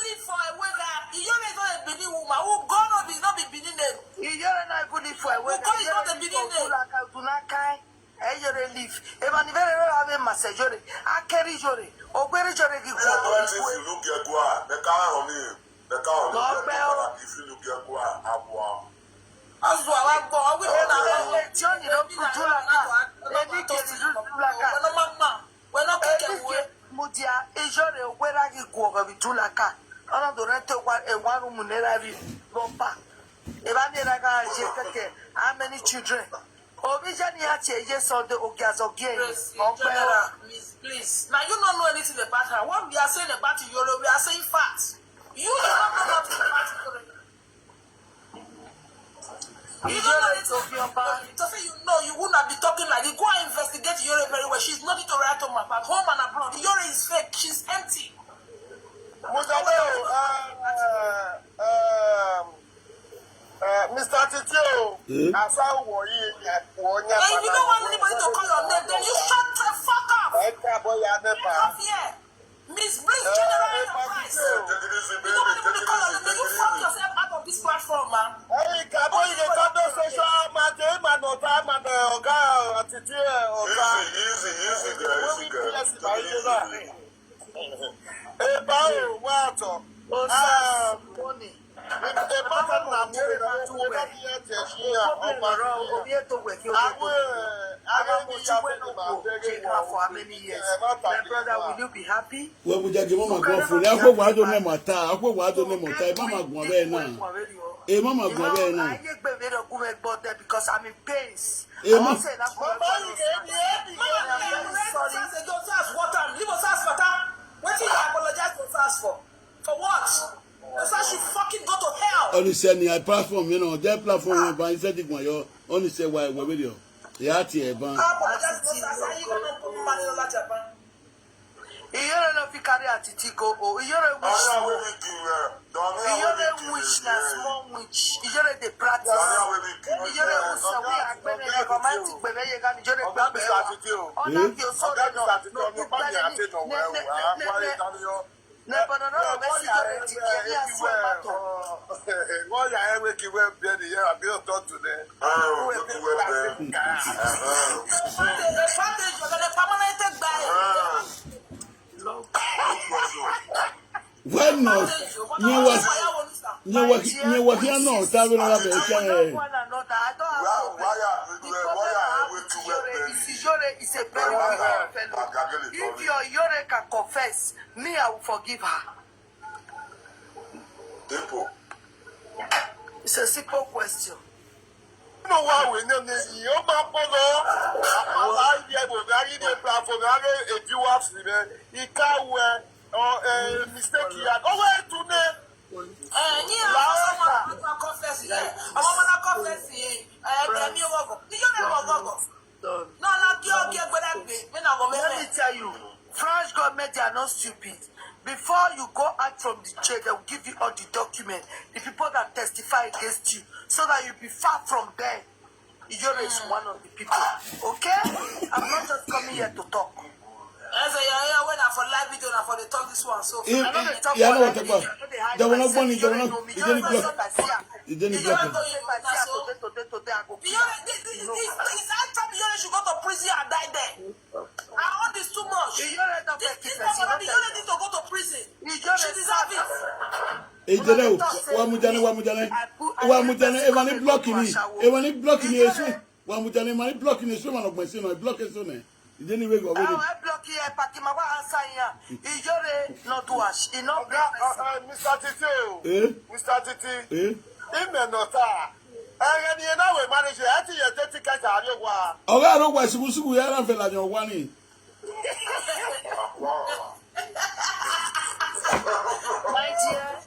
live for a way that you know a Benin woman who God no be no be Benin name. You know not even live for a way that you know a Benin name. Iyore live. Eba ni very very ave mase Iyore. Akeri Iyore. Ogbere Iyore gi. If you look at Gua, the car on him, the car on him, if you look at Gua, Abua. Azu awa gbọ ọwọ ibi na ọwọ. Eti ọni ló kú Julaka. Ebi kiri Julaka. Wẹ́n ló máa ma. Wẹ́n ló kẹ̀kẹ́ wo. Ebi kiri Mudia. Iyore Owera gi gu ọ̀gọ̀ bi Julaka. Ọ̀nà tó rẹ̀ tó wá ẹ̀wá rúmù náírà rí lọ́pàá. Eba náírà ká ṣe kẹ̀kẹ́. How many children? Obi jẹ́ ni a ti ẹ̀yẹ sọ de òkè àzọ̀gí ẹ̀yìn. Ọgbẹ́. Please, please. Now you don't know anything about her. What we are saying about Iyore, we are saying facts. You do not know nothing about Iyore. You don't know anything about Iyore. To say you know, you would not be talking like this. Go and investigate Iyore very well. She's nothing to write home about. Home and abroad. Iyore is fake. She's empty. Mujadeo, uh, uh, um, Uh, Mister Titio, as I war you, I war you. If you don't want anybody to call your name, then you shut the fuck up. Ẹ káàbọ̀ ya nepa. Get off here. Miss Bliss, general your price. You don't want anybody to call your name, then you fuck yourself out of this platform, man. Hey, káàbọ̀ you dey talk those social media, man, ọ̀tá, man, ọ̀gá, Titio, ọ̀tá. Easy, easy, easy, girl, easy, girl. Take it easy, baby. Eba o, wa atọ. Osa, money. Eba ka na mo na mo na mo na mo na mo. Obi eto we ki obi eto. Awa mo ti we no ko. Check her for how many years? My brother, will you be happy? Wọ́n mú jáde mọ́ màá gbọ́ fún mi. Akó wàá tó mẹ́mọ̀ ta. Akó wàá tó mẹ́mọ̀ ta. Ẹ má máa gùn abẹ́ náà. Ẹ má máa gbọ́ bẹ́ẹ̀ náà. Ayé gbèmí lọ gún ẹgbọ́n dẹ because I'm in pains. Ẹ má. Àwọn ṣe ìlànà ọ̀rọ̀ sọ. Leave us ask water. Wetin you apologize to us for? For what? That's why she fucking go to hell. Oníṣẹ́ ni I platform yẹn náà jẹ́ platform yẹn bá iṣẹ́ dìgbọ̀n yọ oníṣẹ́ wa ẹ̀wọ̀ wẹ́rẹ́ ọ̀ ìyá àti ẹ̀ bá. Apologize to us. Ayé gbèmí lọ gún ẹgbọ́n dẹ. Iyore no fit carry attitude go o. Iyore wish. Iyore wish na small wish. Iyore dey practice. Iyore wish na we agbere dey romantic gbere ye ga ni Iyore gbere. Ona ki o so re no. No fit gbere ni. Ne ne ne ne. Ne bono no no me si Iyore ti ke ni asu ma to. Wọ́n yà ẹ́ wé kí wẹ́ẹ̀ bẹ́ẹ̀ ni yẹ́n àbí ọ̀tọ̀ tù ní. Advantage, you're gonna permanently buy. Why not? Yẹn wà yẹn wà yẹn wà kí á náà tá a bẹ lọ́la bẹ̀rẹ̀ kí á yẹ. One another. I don't have problem. The problem I have with Iyore is Iyore is a very big fellow. If your Iyore can confess, me, I will forgive her. People. It's a simple question. Nínú wa wò ní ẹni yìí, ó máa pọ̀ lọ. Àwọn ayé wò ní ayé ní platform, ayé èdè wá sí rẹ̀. Ìka wẹ̀, ọ̀ ẹ̀ mistake yà. Ó wẹ̀ tún ní. Ẹ̀yin àwọn ọmọ náà confess yẹn. Àwọn ọmọ náà confess yẹn. Ẹ̀ẹ́dẹ̀mí owó ọgọ̀. Níjọ́ mi wọ̀ ọgọ̀. No, no, give, give, give, give. Me na go make Let me tell you, French government, they are not stupid. Before you go out from the jail, they will give you all the documents, the people that testify against you, so that you be far from them. Iyore is one of the people. Okay? I'm not just coming here to talk. As a yeah, yeah, when I for live video, I for the talk this one. So Ẹ I know they talk yà for náà live tẹ̀ video, pa I know they hide jẹ̀wọ́n náà myself. gbọ́n ni Iyore jẹ̀wọ́n náà know me. ìjẹ́ ní Iyore block knows what I see. ìjẹ́ ní Iyore block. Knows what I see. Today, today, today, I go kill Iyore, her. this, this, this, this, I tell Iyore should go to prison and die there. I want this too much. Iyore don't This take it this personal. woman, Iyore need to go to prison. She Iyore deserve it. Ìjẹ́lẹ̀ o wà á mú jẹ́lẹ̀ wà á mú jẹ́lẹ̀ wà á mú jẹ́lẹ̀ ẹ máa ní block ni ẹ máa ní block ni èso wà á mú jẹ́lẹ̀ ẹ máa ní block ni èso ẹ máa lọ gbọ̀n sí ẹ máa block èso nẹ ìjẹ́ ní ìwé ìgbà wẹ́rẹ́. Àwọn ẹ block yẹ pàtí ma wá answer yẹn. Iyore no do as e no be Ọ̀gá ọ̀- ọ̀- Mr. Titi o. Eh? Mr. Titi. Eh? Ime nọ taa. Ẹ̀rẹ̀ ni ẹ̀ náà wẹ̀ manager ẹ̀ ti yẹ tẹ́tí kẹta àríwá. Ọ̀gá àrò wà ṣubúṣubú yàrá fẹ́ lànà wà ní. My dear,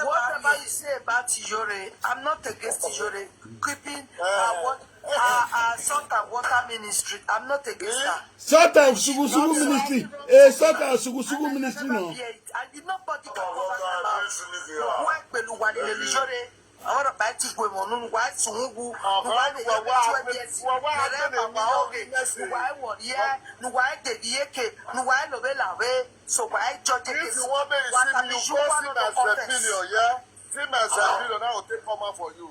whatever you say about Iyore, I'm not against Iyore. Keeping uh, what uh, uh, salt and water ministry, I'm not against that. Sort of ṣubúṣubú ministry ẹ sort of ṣubúṣubú ministry náà. And you nobody can cover them out. Wọ́n pẹ̀lú wà nílé Iyore. Àwọn ọ̀rọ̀ báyìí ti gbé mọ̀ nínú wàá sùn wù nínú wàá ní wàá wà ó gé nínú wàá wọ̀ yẹ nínú wàá dèbí yékè nínú wàá lòwe làwé so wàá jọ jẹ If kèsì you want me to wàá see tàbí me, you ṣú go wà see lọ́dọ̀ my confess. Zepillion, yeah? See my Zepillion, now I will take come out for you.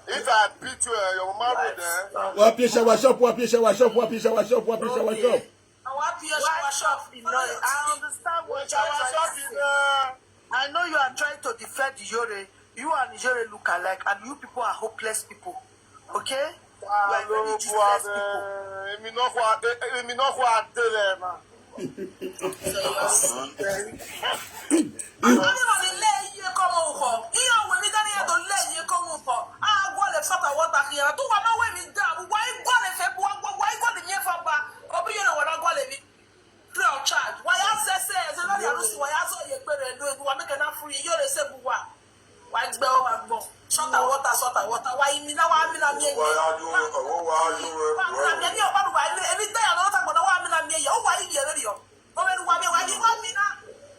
If I beat you, eh, your mama road, eh? Wà á fi ṣe wà ṣọ́ọ̀pù wà á fi ṣe wà ṣọ́ọ̀pù wà á fi ṣe wà ṣọ́ọ̀pù wà á fi ṣe wà ṣọ́ọ̀pù. Àwọn á fi ẹṣọ wa ṣọ́ọ̀bù. I understand what Shower you're shop trying to in say. there. I know you are trying to defend Iyore. You and Iyore look alike, and you people are hopeless people. Okay? You are very useless people. Èmi náà kọ́ èmi náà kọ́ àdé rẹ̀ mà. Àwọn ìwà ni lé iye kọ́ mọ̀ wò kọ́. Iye òwe mi dání yàtọ̀ lé iye kọ́ mọ̀ kọ́. Àgọ́ lè fọ́tà wọ́tà kí yàrá tó wà máa wé mi dá. Wà á gbọ́ lè fẹ́ bu wá gbọ́ wà á gbọ́ lè yẹn fọ́ gba. Òbí yóò lè wọ̀ náà gbọ́ lè mi. Free of charge. Wà á yá sẹ́sẹ́ ẹ̀sẹ̀ lórí àrùsí wà á yá sọ iye pé rẹ̀ ló ebi wà mí kẹ́ná fún yín yóò lè ṣe bu wà. Wà á gbẹ́ ọ wà gbọ́. Sọ́tà wọ́tà sọ́tà wọ́tà wà á yí mi náà wà á mi náà mi ẹ̀yẹ. Wà á yí mi náà mi ẹ̀yẹ. Ó wà á yí mi ẹ̀yẹ. Ó wà á yí mi ẹ̀yẹ. Ó wà á yí mi ẹ̀yẹ. Ó wà á yí mi ẹ̀yẹ.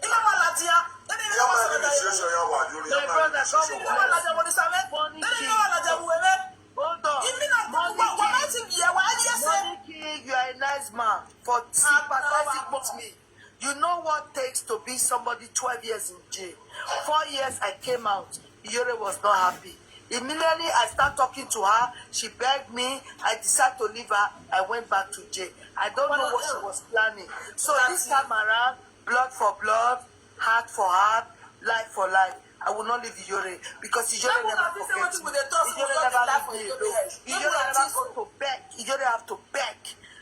Ẹ má wà láti ya. Ẹ má wà láti ya. My brother, God will bless. Money king. Hold on. Money king. Money king, you are a nice man. For sympathizing with me. You know what takes to be somebody twelve years in jail. Four years I came out. Iyore was not happy. Immediately I start talking to her, she begged me. I decided to leave her. I went back to jail. I don't know what she was planning. So this time around, blood for blood, heart for heart, life for life. I will not leave Iyore because Iyore never forget me. Iyore never leave me alone. Iyore never go to beg. Iyore have to beg.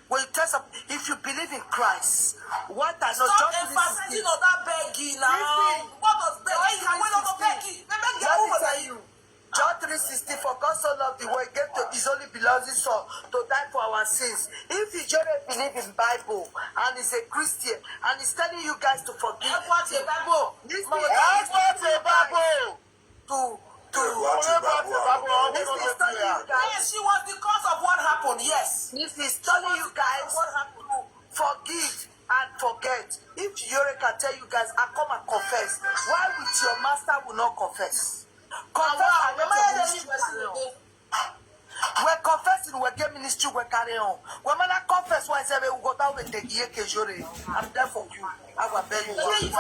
When you tell some, if you believe in Christ, what I know, Stop just emphasizing listen. On that begging now. Listen. What does begging? Why you went on to begging? They beg you. Who was you? For God so loved the world, he gave to his only beloved son to die for our sins. If Ijore believe in Bible and is a Christian and is telling you guys to forgive, this is Bible. Bible. To to This is telling you guys. Yes, she was the cause of what happened. Yes. This is telling you guys What happened? Forgive and forget. If Ijore can tell you guys, I come and confess. Why with your master will not confess? Confess and let your ministry carry on. We're confessing, we're getting ministry, we're carrying on. We're gonna confess why is every we go down with the year Ijore. I'm there for you. I will bear you. Like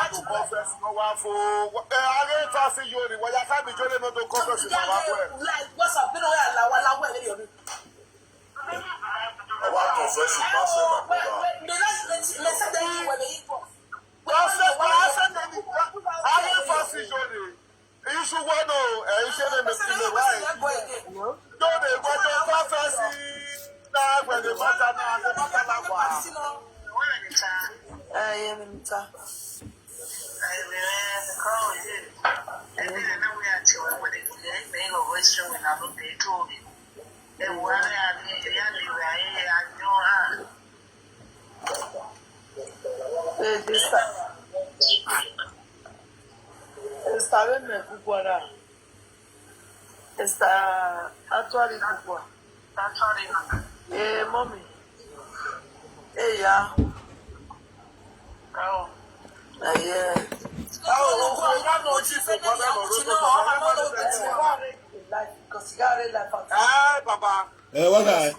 what's up? You know where I la wa la where you. Àwa confess it, pass it, my brother. Me like me me say that you were the info. Pass it, pass it, pass it, Ijore. Issue one, oh, eh, issue dem is in the right. Don't they go to confess it? Nah, when the matter now, the matter now, wow. Eh, yeah, me too. Eh, this time. Esta vez me ocupo ahora. Esta actually ocupo. Eh, mommy. Eh, yeah. Eh, yeah. Oh, oh, oh, one more thing for brother Loroto, for brother Loroto. Life, because you got a life out. Ah, Baba. Eh, what guy?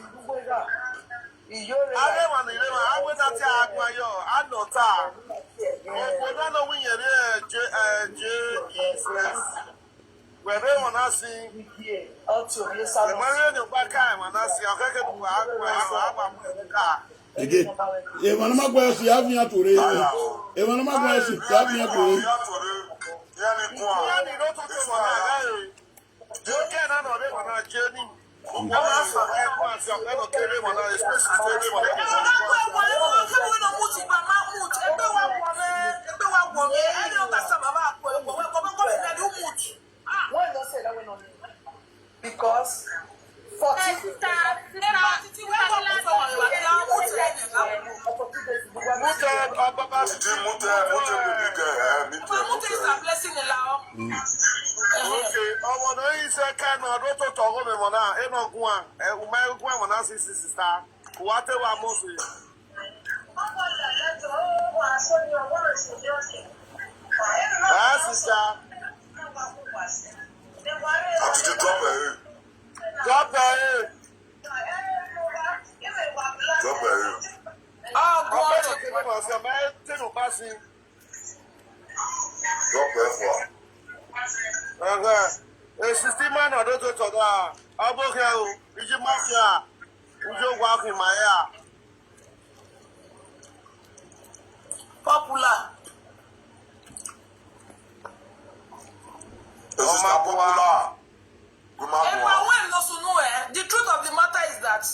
Ijore Are wana ile ma awe na ti agwa yo, anota. Obodo no winyere je eh, je influence. Were wana si Auto, yes, I mare ni ba kai wana si okeke du agwa yo, agwa mu ka. Again. E mana magwa si ya fi ya tore. E mana magwa si ya fi ya tore. Ya ni kwa. Ya ni ro to to wana ga e. Je ke na no re wana je ni. Ugbo na so e kwa si okeke wana space to re wana. Why not say that one on me? Because fourteen Mute, uh, Baba. Mute, mute, baby girl. Eh, mute, mute. Okay, ọmọ náà yìí ṣe ká ẹ̀ náà ọdún tó tọ̀ ọ́ mi mọ̀ náà ẹ̀ náà gún wa ẹ̀ ẹ̀ ẹ̀ gún wa mọ̀ náà sí sí sí sá wà á tẹ̀ wá mọ̀ sí. Ẹ̀ sísá. Àti ti drop ẹ̀ ẹ̀. Drop ẹ̀ ẹ̀. Drop ẹ̀ ẹ̀. ọgọ Ọ̀pẹ̀ náà kí ló máa ṣe ọ̀pẹ̀ tẹ̀lé ọ̀pá sí. Drop ẹ̀ fún wa. Ẹ̀hẹ̀. Èsì tí máa nà ló tó tọ̀dọ̀ à. Ọgbọ́n kẹ́ o, ìjì máa fi à. Ìjì ó wà fún ìmọ̀ ẹ̀ à. Popular. Èsì tá popular. Kò máa Ẹ bọ̀ máa wá. wọ́n ẹ̀ lọ sunu ẹ̀. The truth of the matter is that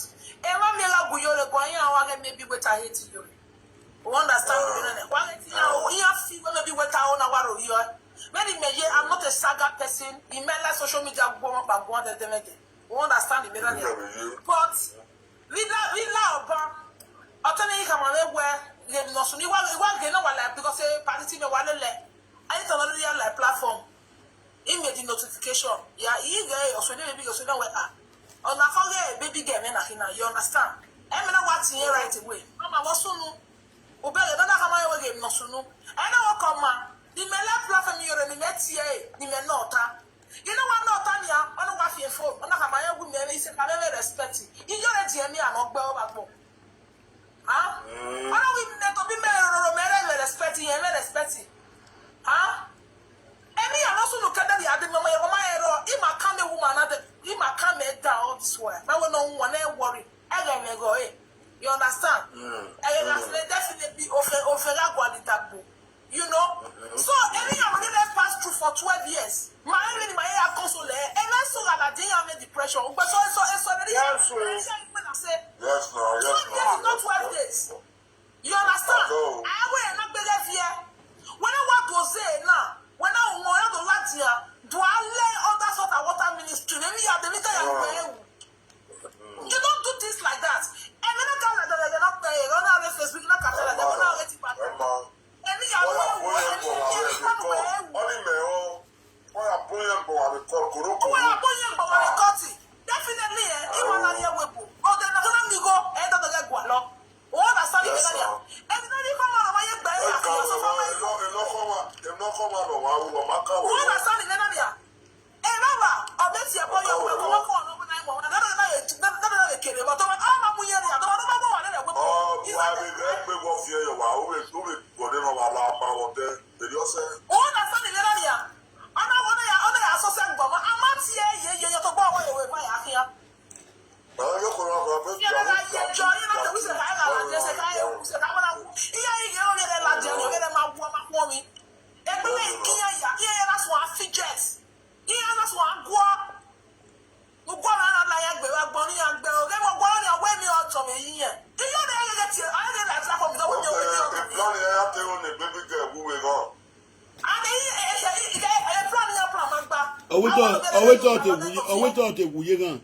ẹ má mi ra gùn yóò rẹ̀ gan yín àwọn ará mi bí wẹ́tà hate yóò rẹ̀. You understand the meaning? Wọ́n á ti yàn ó yín á fi wọ́n bí wẹ́tà ó náà wá rò yọ. Many may ye, I'm not a saga person. Ìmẹ́lá social media gbọ́ wọn pàgbọ́ wọn dẹ́dẹ́mẹ́dẹ́. You understand the meaning? But lílá lílá ọba ọtọ́ ní yín kà máa lé wẹ́ rẹ̀ nínú ọ̀sùn ní wá rẹ̀ náà wà láì because ẹ pàdé tí mi wà lélẹ̀. Ayé tàn lórí yàrá platform. He made the notification. Yeah, he get your son, baby, your son, where ah. On a call a baby girl, man, you understand? I mean, what in right away. Mama, what's soon? Obere, don't come my way, no soon. I know what come, man. The men left platform, you're in the net, yeah, the men not. You know what, not Tanya, I know what you for. I know how my women is a family respect. You don't let me, I'm not well, but Huh? Ọ̀rọ̀ wí mi tó bí mẹ́rin rọrọ mẹ́rẹ́ mẹ́rẹ́ respect yẹn mẹ́rẹ́ respect. Huh? Èmi yàrá sùn lù kẹ́tẹ́ di adé mọ́mọ́ yẹn mọ́mọ́ yẹn rọ. Ìmà ká mi wù mà náà dé. Ìmà ká mi dá all this while. Báwo náà ń wọ̀n náà worry. Ẹ rẹ̀ mi rọ̀ ẹ̀. You understand? Ẹ rẹ̀ rà sílẹ̀ definitely òfin òfin lágbo àdìdàgbò. You know? So èmi yàrá mi lè pass through for twelve years. Màá rí ni màá yẹ àkóso lẹ̀. Ẹ lọ sọ̀rọ̀ àlàdé yàn mi depression. Ó gbẹ sọ sọ sọ ẹ sọ ẹ rí. Yes, sir. Ẹ ṣe ìpínlẹ̀ ṣe. Yes, no, yes, Twelve years is not no. twelve days. You understand? No. Awe na gbele fie. When I want to say now, when I want to latia, do I lay other sort of water ministry. Maybe you have the little you wear. You don't do things like that. And then I can't like that. They're not paying. They're not on Facebook. Not catch like that. They're not already back. And me, I wear. And me, I wear. Onye akpọnye mgbawa rekọtị. Definitely, eh, ịma na ya wepụ. Ọ dị na hụrụ ndị go, eh, dọdọ ya gwalọ. Ọ na sani na ya. Ebe na ife mara ma ya gba ya ka ya sọ fama ya. Ị nọkọwa, ị nọkọwa n'ụwa ụwa maka ụwa. Ọ na sani na ya. Eh, baba, ọ bụ esi ebe ya wepụ, ọ bụ na ịmụ, na dọdọ na ya, dọdọ na ya kere, ma tọwa, ọ ma mụ ya ya, tọwa, tọwa, tọwa, na ya wepụ. Ọ bụ abịa egbe gwọfie ya wa, o wee, o wee gwọdị n'ụwa la akpa wọte. Eri ọsẹ. Ọ na sani na ya. Ọ na, ọ na ya, ọ na ya asọsọ mgbama, ama tie ye, ye, ye, tọgbọ, ọ ya wepụ ya ahịa. Owete ọtọ egwuye gan.